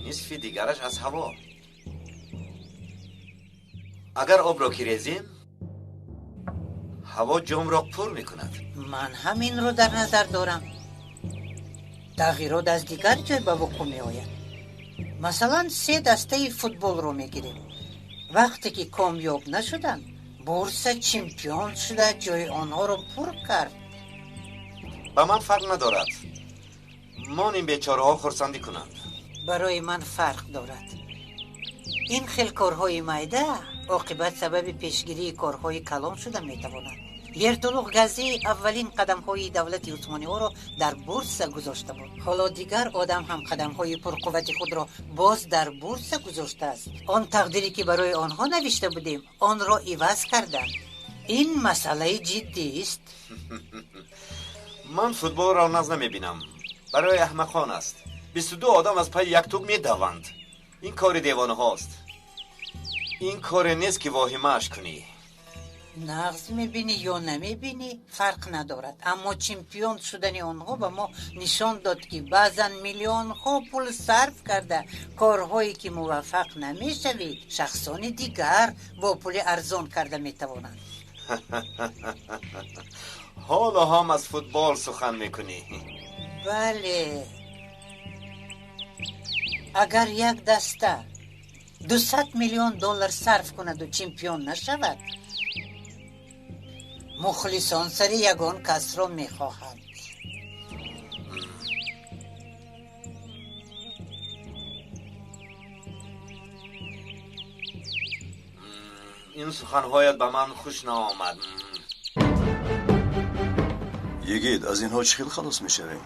Speaker 4: нисфи дигараш аз ҳаво. Агар обро ки резем, ҳаво ҷомро пур мекунад.
Speaker 14: Ман ҳам инро дар назар дорам. Тағйирот аз дигар ҷой ба вуқӯъ меояд. Масалан, се дастаи футболро мегирем. Вақте ки комёб нашуданд, Бурса чемпион шуда ҷои онҳоро пур кард.
Speaker 4: Ба ман фарқ надорад. Мон ин бечораҳо хурсандӣ кунанд.
Speaker 14: Барои ман фарқ дорад. Ин хел корҳои майда оқибат сабаби пешгирии корҳои калон шуда метавонад. Ертулуғ Газӣ аввалин қадамҳои давлати усмониҳоро дар Бурса гузошта буд. Ҳоло дигар одам ҳам қадамҳои пурқуввати худро боз дар Бурса гузоштааст. Он тақдире ки барои онҳо навишта будем, онро иваз карданд. Ин масъалаи ҷиддист.
Speaker 4: Ман футболро наз намебинам. Барои аҳмақон аст. 22 одам аз пайи як тӯб медаванд. Ин кори девонаҳост. Ин коре нест, ки воҳимааш кунӣ.
Speaker 14: Нағз мебинӣ ё намебинӣ, фарқ надорад. Аммо чемпион шудани онҳо ба мо нишон дод, ки баъзан миллионҳо пул сарф карда корҳое ки муваффақ намешавӣ, шахсони дигар бо пули арзон карда метавонанд.
Speaker 4: Ҳоло ҳам аз футбол сухан мекунӣ.
Speaker 14: Бале, агар як даста 200 миллион доллар сарф кунаду чемпион нашавад, мухлисон сари ягон касро мехоҳанд.
Speaker 4: Ин суханҳоят ба ман хуш наомад.
Speaker 19: Йигит, аз инҳо чӣ хел халос мешавем?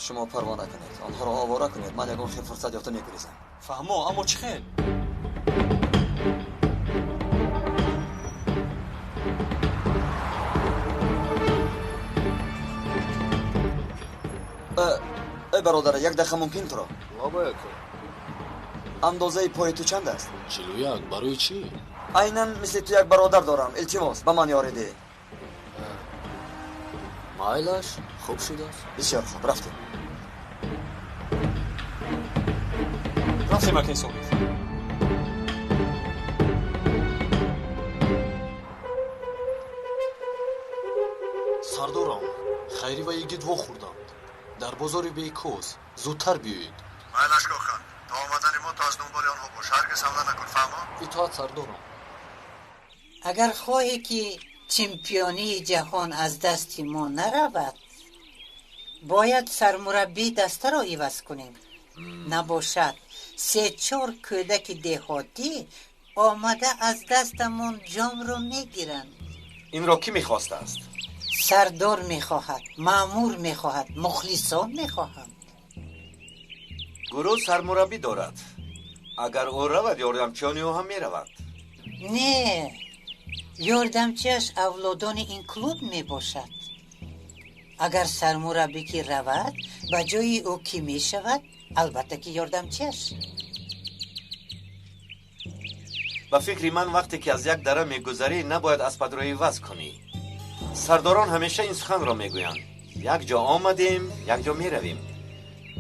Speaker 17: Шумо парво накунед, онҳоро овора кунед, ман ягон хел фурсат ёфта мегурезам.
Speaker 5: Фаҳмо, аммо чӣ хел?
Speaker 17: Эй бародар, як дақиқа мумкин туро?
Speaker 8: Лабай, ака.
Speaker 17: Андозаи пои ту чанд аст?
Speaker 8: 41. Барои чӣ?
Speaker 17: Айнан мисли ту як бародар дорам. Илтимос, ба ман ёрӣ деҳ.
Speaker 8: Майлаш, хуб шудааст.
Speaker 17: Бисёр хуб, рафтем.
Speaker 5: Рафтем, акай Собит.
Speaker 8: Сардорам, Хайрӣ ва Йигит вохӯрданд дар бозори Бейкоз. Зудтар биёед.
Speaker 10: Майлаш, Гокхан, то омадани мо ту аз дунболи онҳо бош. Ҳаргиз ҳамла накун, фаҳмо?
Speaker 8: Итоат, сардорам.
Speaker 14: Агар хоҳӣ, ки чемпионии ҷаҳон аз дасти мо наравад, бояд сармураббии дастаро иваз кунем. Набошад, се-чор кӯдаки деҳотӣ омада аз дастамон ҷомро мегиранд.
Speaker 4: Инро кӣ мехостааст?
Speaker 14: Сардор мехоҳад, маъмур мехоҳад, мухлисон мехоҳанд.
Speaker 4: Гурӯҳ сармураббӣ дорад. Агар ӯ равад, ёрдамчиёни ӯ ҳам мераванд.
Speaker 14: Не, ёрдамчиаш авлодони ин клуб мебошад. Агар сармураббӣ ки равад, ба ҷои ӯ кӣ мешавад? Албатта ки ёрдамчиаш.
Speaker 4: Ба фикри ман, вақте ки аз як дара мегузарӣ, набояд аспатро иваз кунӣ. Сардорон ҳамеша ин суханро мегӯянд: як ҷо омадем, як ҷо меравем.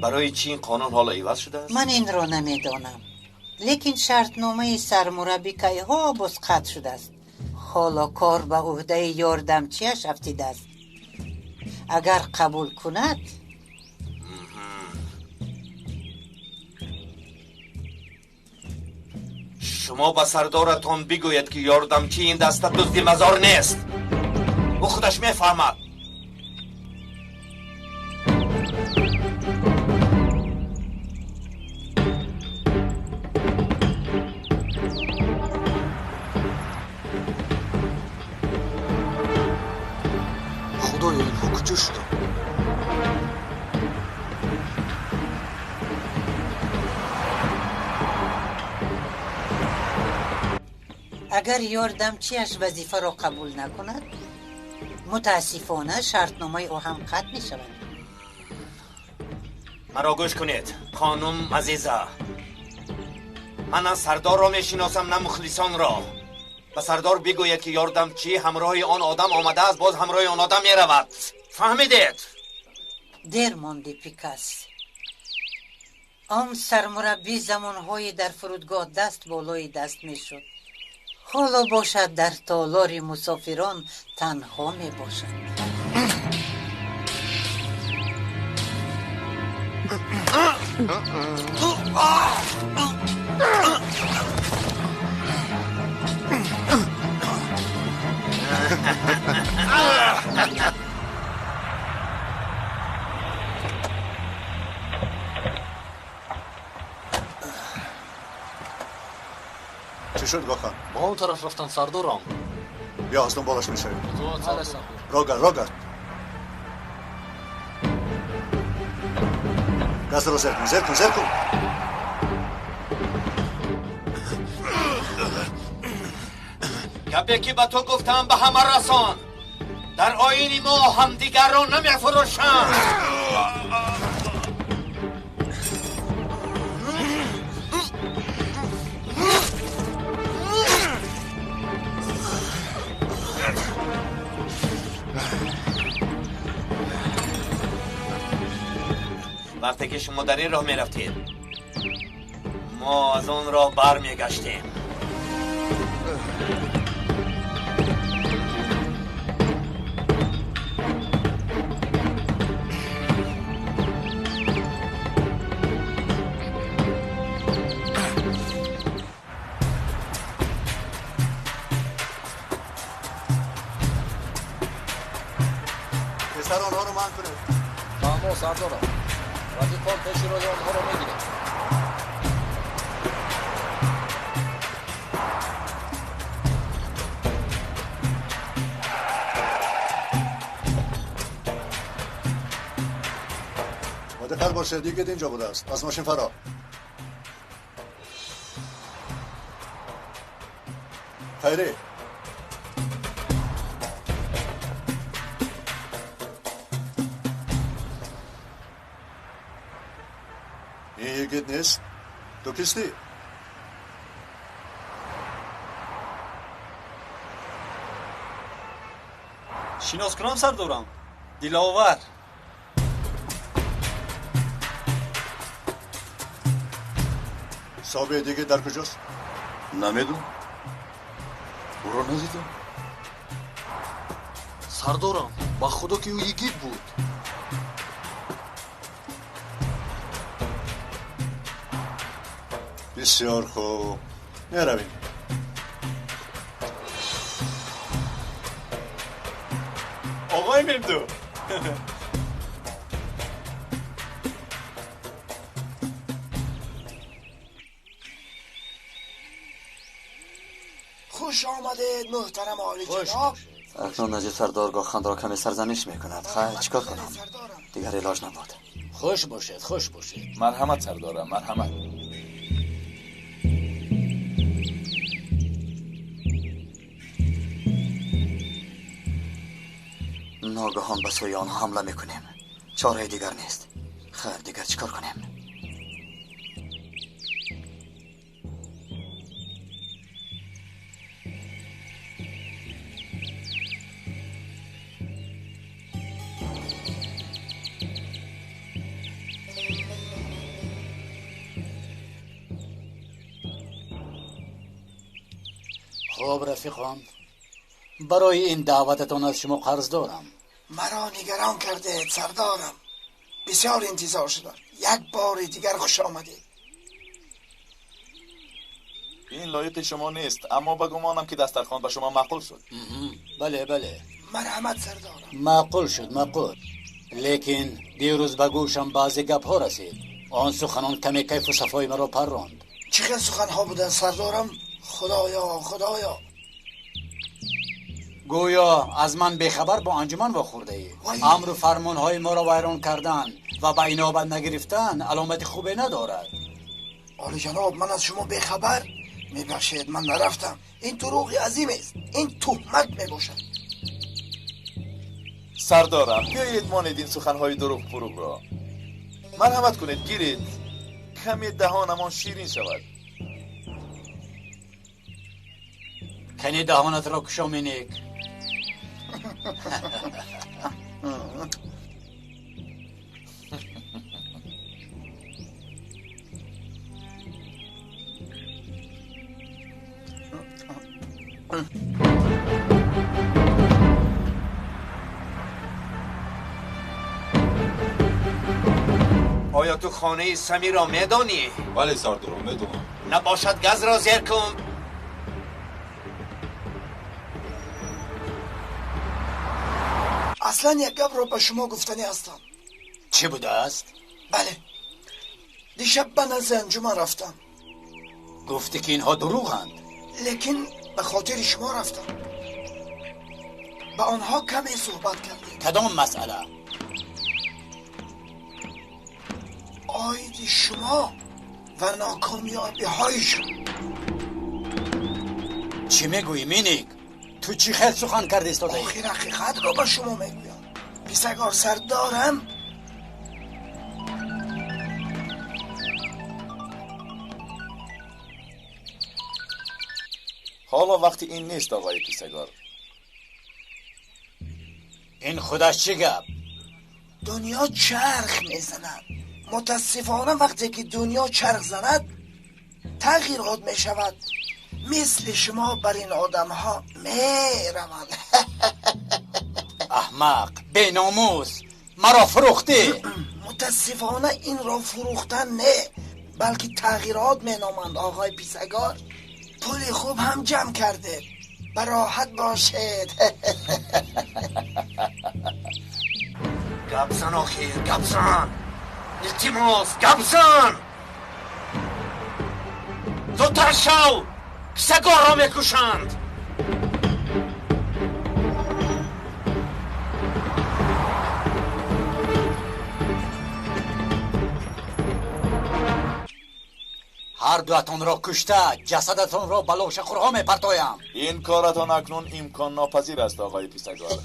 Speaker 4: Барои чӣ ин қонун ҳоло иваз шудааст?
Speaker 14: Ман инро намедонам, лекин шартномаи сармураббӣ кайҳо боз қатъ шудааст. Ҳоло кор ба ӯҳдаи ёрдамчиаш афтидааст. Агар қабул кунад.
Speaker 4: Шумо ба сардоратон бигӯед, ки ёрдамчии ин даста дузди мазор нест. Ӯ худаш мефаҳмад.
Speaker 8: Худоё, инҳо куҷо шуданд?
Speaker 14: Агар ёрдамчиаш вазифаро қабул накунад, мутаассифона шартномаи ӯ ҳам қатъ мешавад.
Speaker 4: Маро гӯш кунед, хонум азиза. Ман на сардорро мешиносам, на мухлисонро. Ба сардор бигӯед, ки ёрдамчӣ ҳамроҳи он одам омадааст, боз ҳамроҳи он одам меравад. Фаҳмидед?
Speaker 14: Дер монди, Пикас. Он сармураббӣ замонҳое дар фурудгоҳ даст болои даст мешуд. Ҳоло бошад дар толори мусофирон танҳо мебошад.
Speaker 10: Чӣ шуд, Гохан?
Speaker 5: Ба он тараф рафтан, сардорам.
Speaker 10: Бیا аз дунболаш мешавем. Рогард, рогард. Газро зер кун, зер кун, зер кун.
Speaker 4: Гапе ки ба ту гуфтам, ба ҳама расон. Дар оини мо ҳамдигарро намефурӯшанд. Вақте ки шумо дар ин роҳ мерафтед, мо аз он роҳ бармегаштем.
Speaker 10: Писар, онҳоро манъ кунед.
Speaker 8: Фаҳмо, сардорам. Рафиқон пеши роҳи онҳоро мегирем.
Speaker 10: Бо диққат бошед, йигит инҷо будааст. Аз мошин фаро. Хайрӣ. Ин йигит нест? Ту кистӣ?
Speaker 5: Шинос кунам, сардорам. Диловар.
Speaker 10: Соҳиби дигит дар куҷост?
Speaker 19: Намедонам. Ӯро надидам.
Speaker 5: Сардорам, ба худо ки ӯ йигит буд.
Speaker 10: Бисёр хуб. Меравем.
Speaker 5: Оғои Мемду.
Speaker 1: Хуш омадед, муҳтарам олиҷаноб.
Speaker 17: Акнун Наҷиб сардор Гоханро каме сарзаниш мекунад. Хайр, чӣ кор кунам? Дигар илоҷ набуд.
Speaker 3: Хуш бошед, хуш бошед.
Speaker 9: Марҳамат, сардорам, марҳамат.
Speaker 17: Ногаҳон ба сӯи онҳо ҳамла мекунем. Чораи дигар нест. Хайр, дигар чӣ кор кунем?
Speaker 3: Хуб, рафиқон, барои ин даъвататон аз шумо қарз дорам.
Speaker 1: Маро нигарон кардед, сардорам. Бисёр интизор шудам. Як бори дигар хуш омадед.
Speaker 9: Ин лоиқи шумо нест, аммо ба гумонам ки дастархон ба шумо маъқул шуд.
Speaker 3: Бале, бале.
Speaker 1: Марҳамат сардорам.
Speaker 3: Маъқул шуд, маъқул. Лекин дирӯз ба гӯшам баъзе гапҳо расид. Он суханон каме кайфу сафои маро парронд.
Speaker 1: Чӣ хел суханҳо буданд сардорам? Худоё, худоё.
Speaker 3: Гӯё аз ман бехабар бо анҷуман вохӯрдаӣ. Амру фармонҳои моро вайрон кардан ва ба инобат нагирифтан аломати хубе надорад.
Speaker 1: Олиҷаноб, ман аз шумо бехабар? Мебахшед, ман нарафтам. Ин дурӯғи азим аст. Ин туҳмат мебошад.
Speaker 9: Сардорам, биёед монед ин суханҳои дурӯғ фурӯғро. Марҳамат кунед, гиред. Каме даҳонамон ширин шавад.
Speaker 3: Кани даҳонатро кушо, Миник.
Speaker 4: آیا تو خانه سمی را میدانی؟
Speaker 20: بله سردارم، میدونم.
Speaker 4: نباشد گز را زیر کن.
Speaker 1: اصلا یک گپ را به شما گفتنی هستم.
Speaker 3: چه بوده است؟
Speaker 1: بله، دیشب به نزد انجمن رفتم.
Speaker 3: گفتی که اینها دروغند.
Speaker 1: لیکن به خاطر شما رفتم. با آنها کمی صحبت کردیم.
Speaker 3: کدام مسئله؟
Speaker 1: آید شما و ناکامیابی های شما.
Speaker 3: چی میگویی مینیک؟ تو چی خیلی سخن کرده ایستاده ای؟
Speaker 1: آخر حقیقت را به شما میگویم. پیسگار سردارم.
Speaker 9: حالا وقتی این نیست آقای پیسگار.
Speaker 3: این خودش چی گپ؟
Speaker 1: دنیا چرخ میزند. متاسفانه وقتی که دنیا چرخ زند تغییرات می شود. مثل شما بر این آدم ها می روند.
Speaker 3: احمق، بیناموس، مرا فروختی.
Speaker 1: متاسفانه این را فروختن نه، بلکه تغییرات می نامند آقای پیسگار. پول خوب هم جمع کرده، براحت باشید.
Speaker 4: گپ زن آخر، گپ زن. التیماس، گپ زن. زودتر شو، پیسگار را میکشند.
Speaker 3: هر دوتان را کشته، جسدتان را به لاشه‌خورها میپرتایم.
Speaker 9: این کارتان اکنون امکان ناپذیر است آقای پیسگار.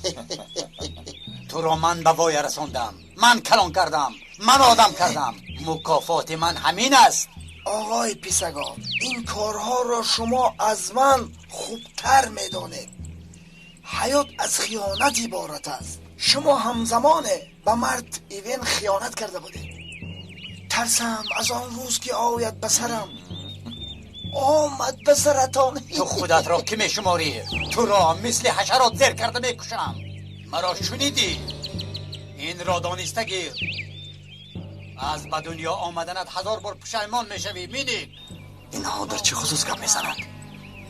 Speaker 3: تو را من به وای رساندم، من کلان کردم، من آدم کردم. مکافات من همین است.
Speaker 1: آقای پیسگار، این کارها را شما از من خوبتر میدانید. حیات از خیانت عبارت است. شما همزمان به مرد ایوین خیانت کرده بودید. ترسم از آن روز که آید به سرم. آمد به سرتان.
Speaker 3: تو خودت را که میشماری؟ تو را مثل حشرات زیر کرده میکشم. مرا شنیدی؟ این را دانسته گیر. از به دنیا آمدنت 1000 بار پشیمان میشوی مینی.
Speaker 17: اینها در چه خصوص گپ میزنند؟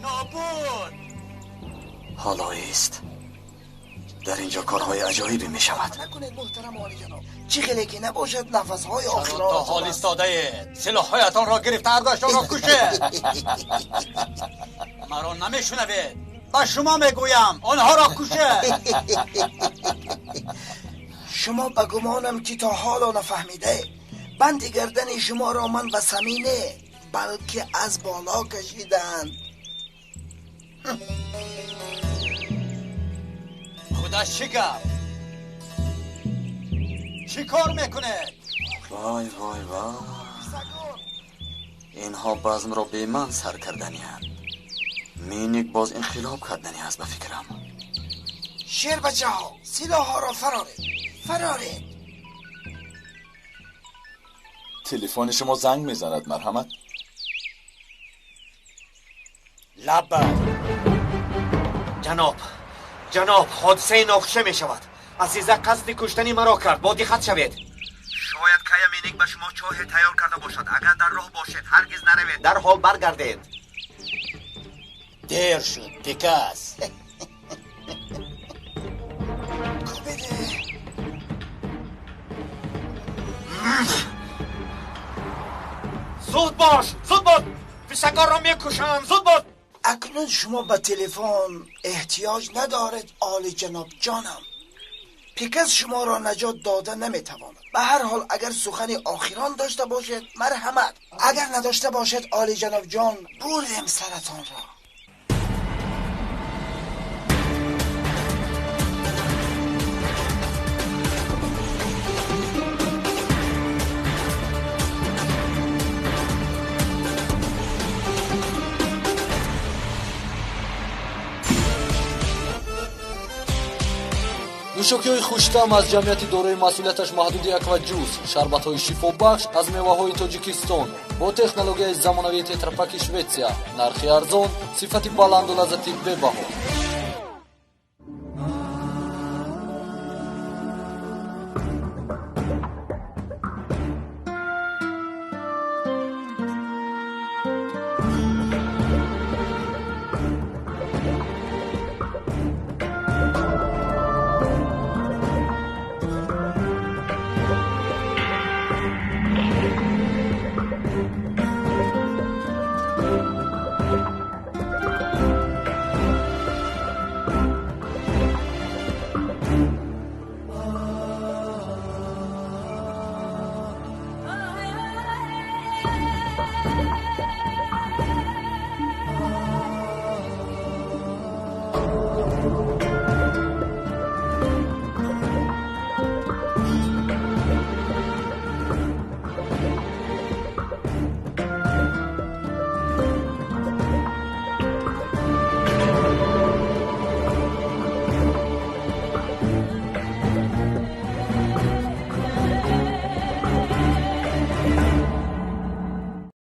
Speaker 3: نابود.
Speaker 17: حالا است در اینجا کارهای عجایبی میشود.
Speaker 1: نکنید محترم عالی جناب، چی خیلی که نباشد نفسهای آخر
Speaker 3: تا حال ایستاده اید. سلاحهایتان را گرفته هر دویشان را کشه. مرا نمیشنوید؟ به شما میگویم آنها را کشه.
Speaker 1: شما به گمانم که تا حالا نفهمیده، بند گردن شما را من و سمینه بلکه از بالا کشیدند.
Speaker 3: خودش چی گفت؟ چی کار میکنه؟
Speaker 17: وای وای وای، اینها بزم را به من سر کردنی هست. مینیک باز انقلاب کردنی هست به فکرم.
Speaker 1: شیر بچه ها، سلاح ها را فرارید، فرارید.
Speaker 9: تلفن شما زنگ میزند، مرحمت.
Speaker 3: لبه
Speaker 4: جناب، جناب، حادثه ناخوشه می شود. عزیزه قصد کشتنی مرا کرد، با دقت شوید. شاید کیا مینیک به شما چاه تیار کرده باشد. اگر در راه باشید هرگز نروید، در حال برگردید.
Speaker 3: Дер шуд, Пикас.
Speaker 12: Зуд бош, зуд бош, писагорро мекушам, зуд бош.
Speaker 1: Акнун шумо ба телефон эҳтиёҷ надоред, олиҷаноб ҷонам. Пикас шуморо наҷот дода наметавонад. Ба ҳар ҳол, агар сухани охирон дошта бошед, марҳамат. Агар надошта бошед, олиҷаноб ҷон, бурдем саратонро.
Speaker 5: Нӯшокиҳои хуштаъм аз ҷамъияти дорои масъулияташ маҳдуди Акваҷус, шарбатҳои шифобахш аз меваҳои Тоҷикистон бо технологияи замонавии тетрапаки Шветсия, нархи арзон, сифати баланду лаззати бебаҳо.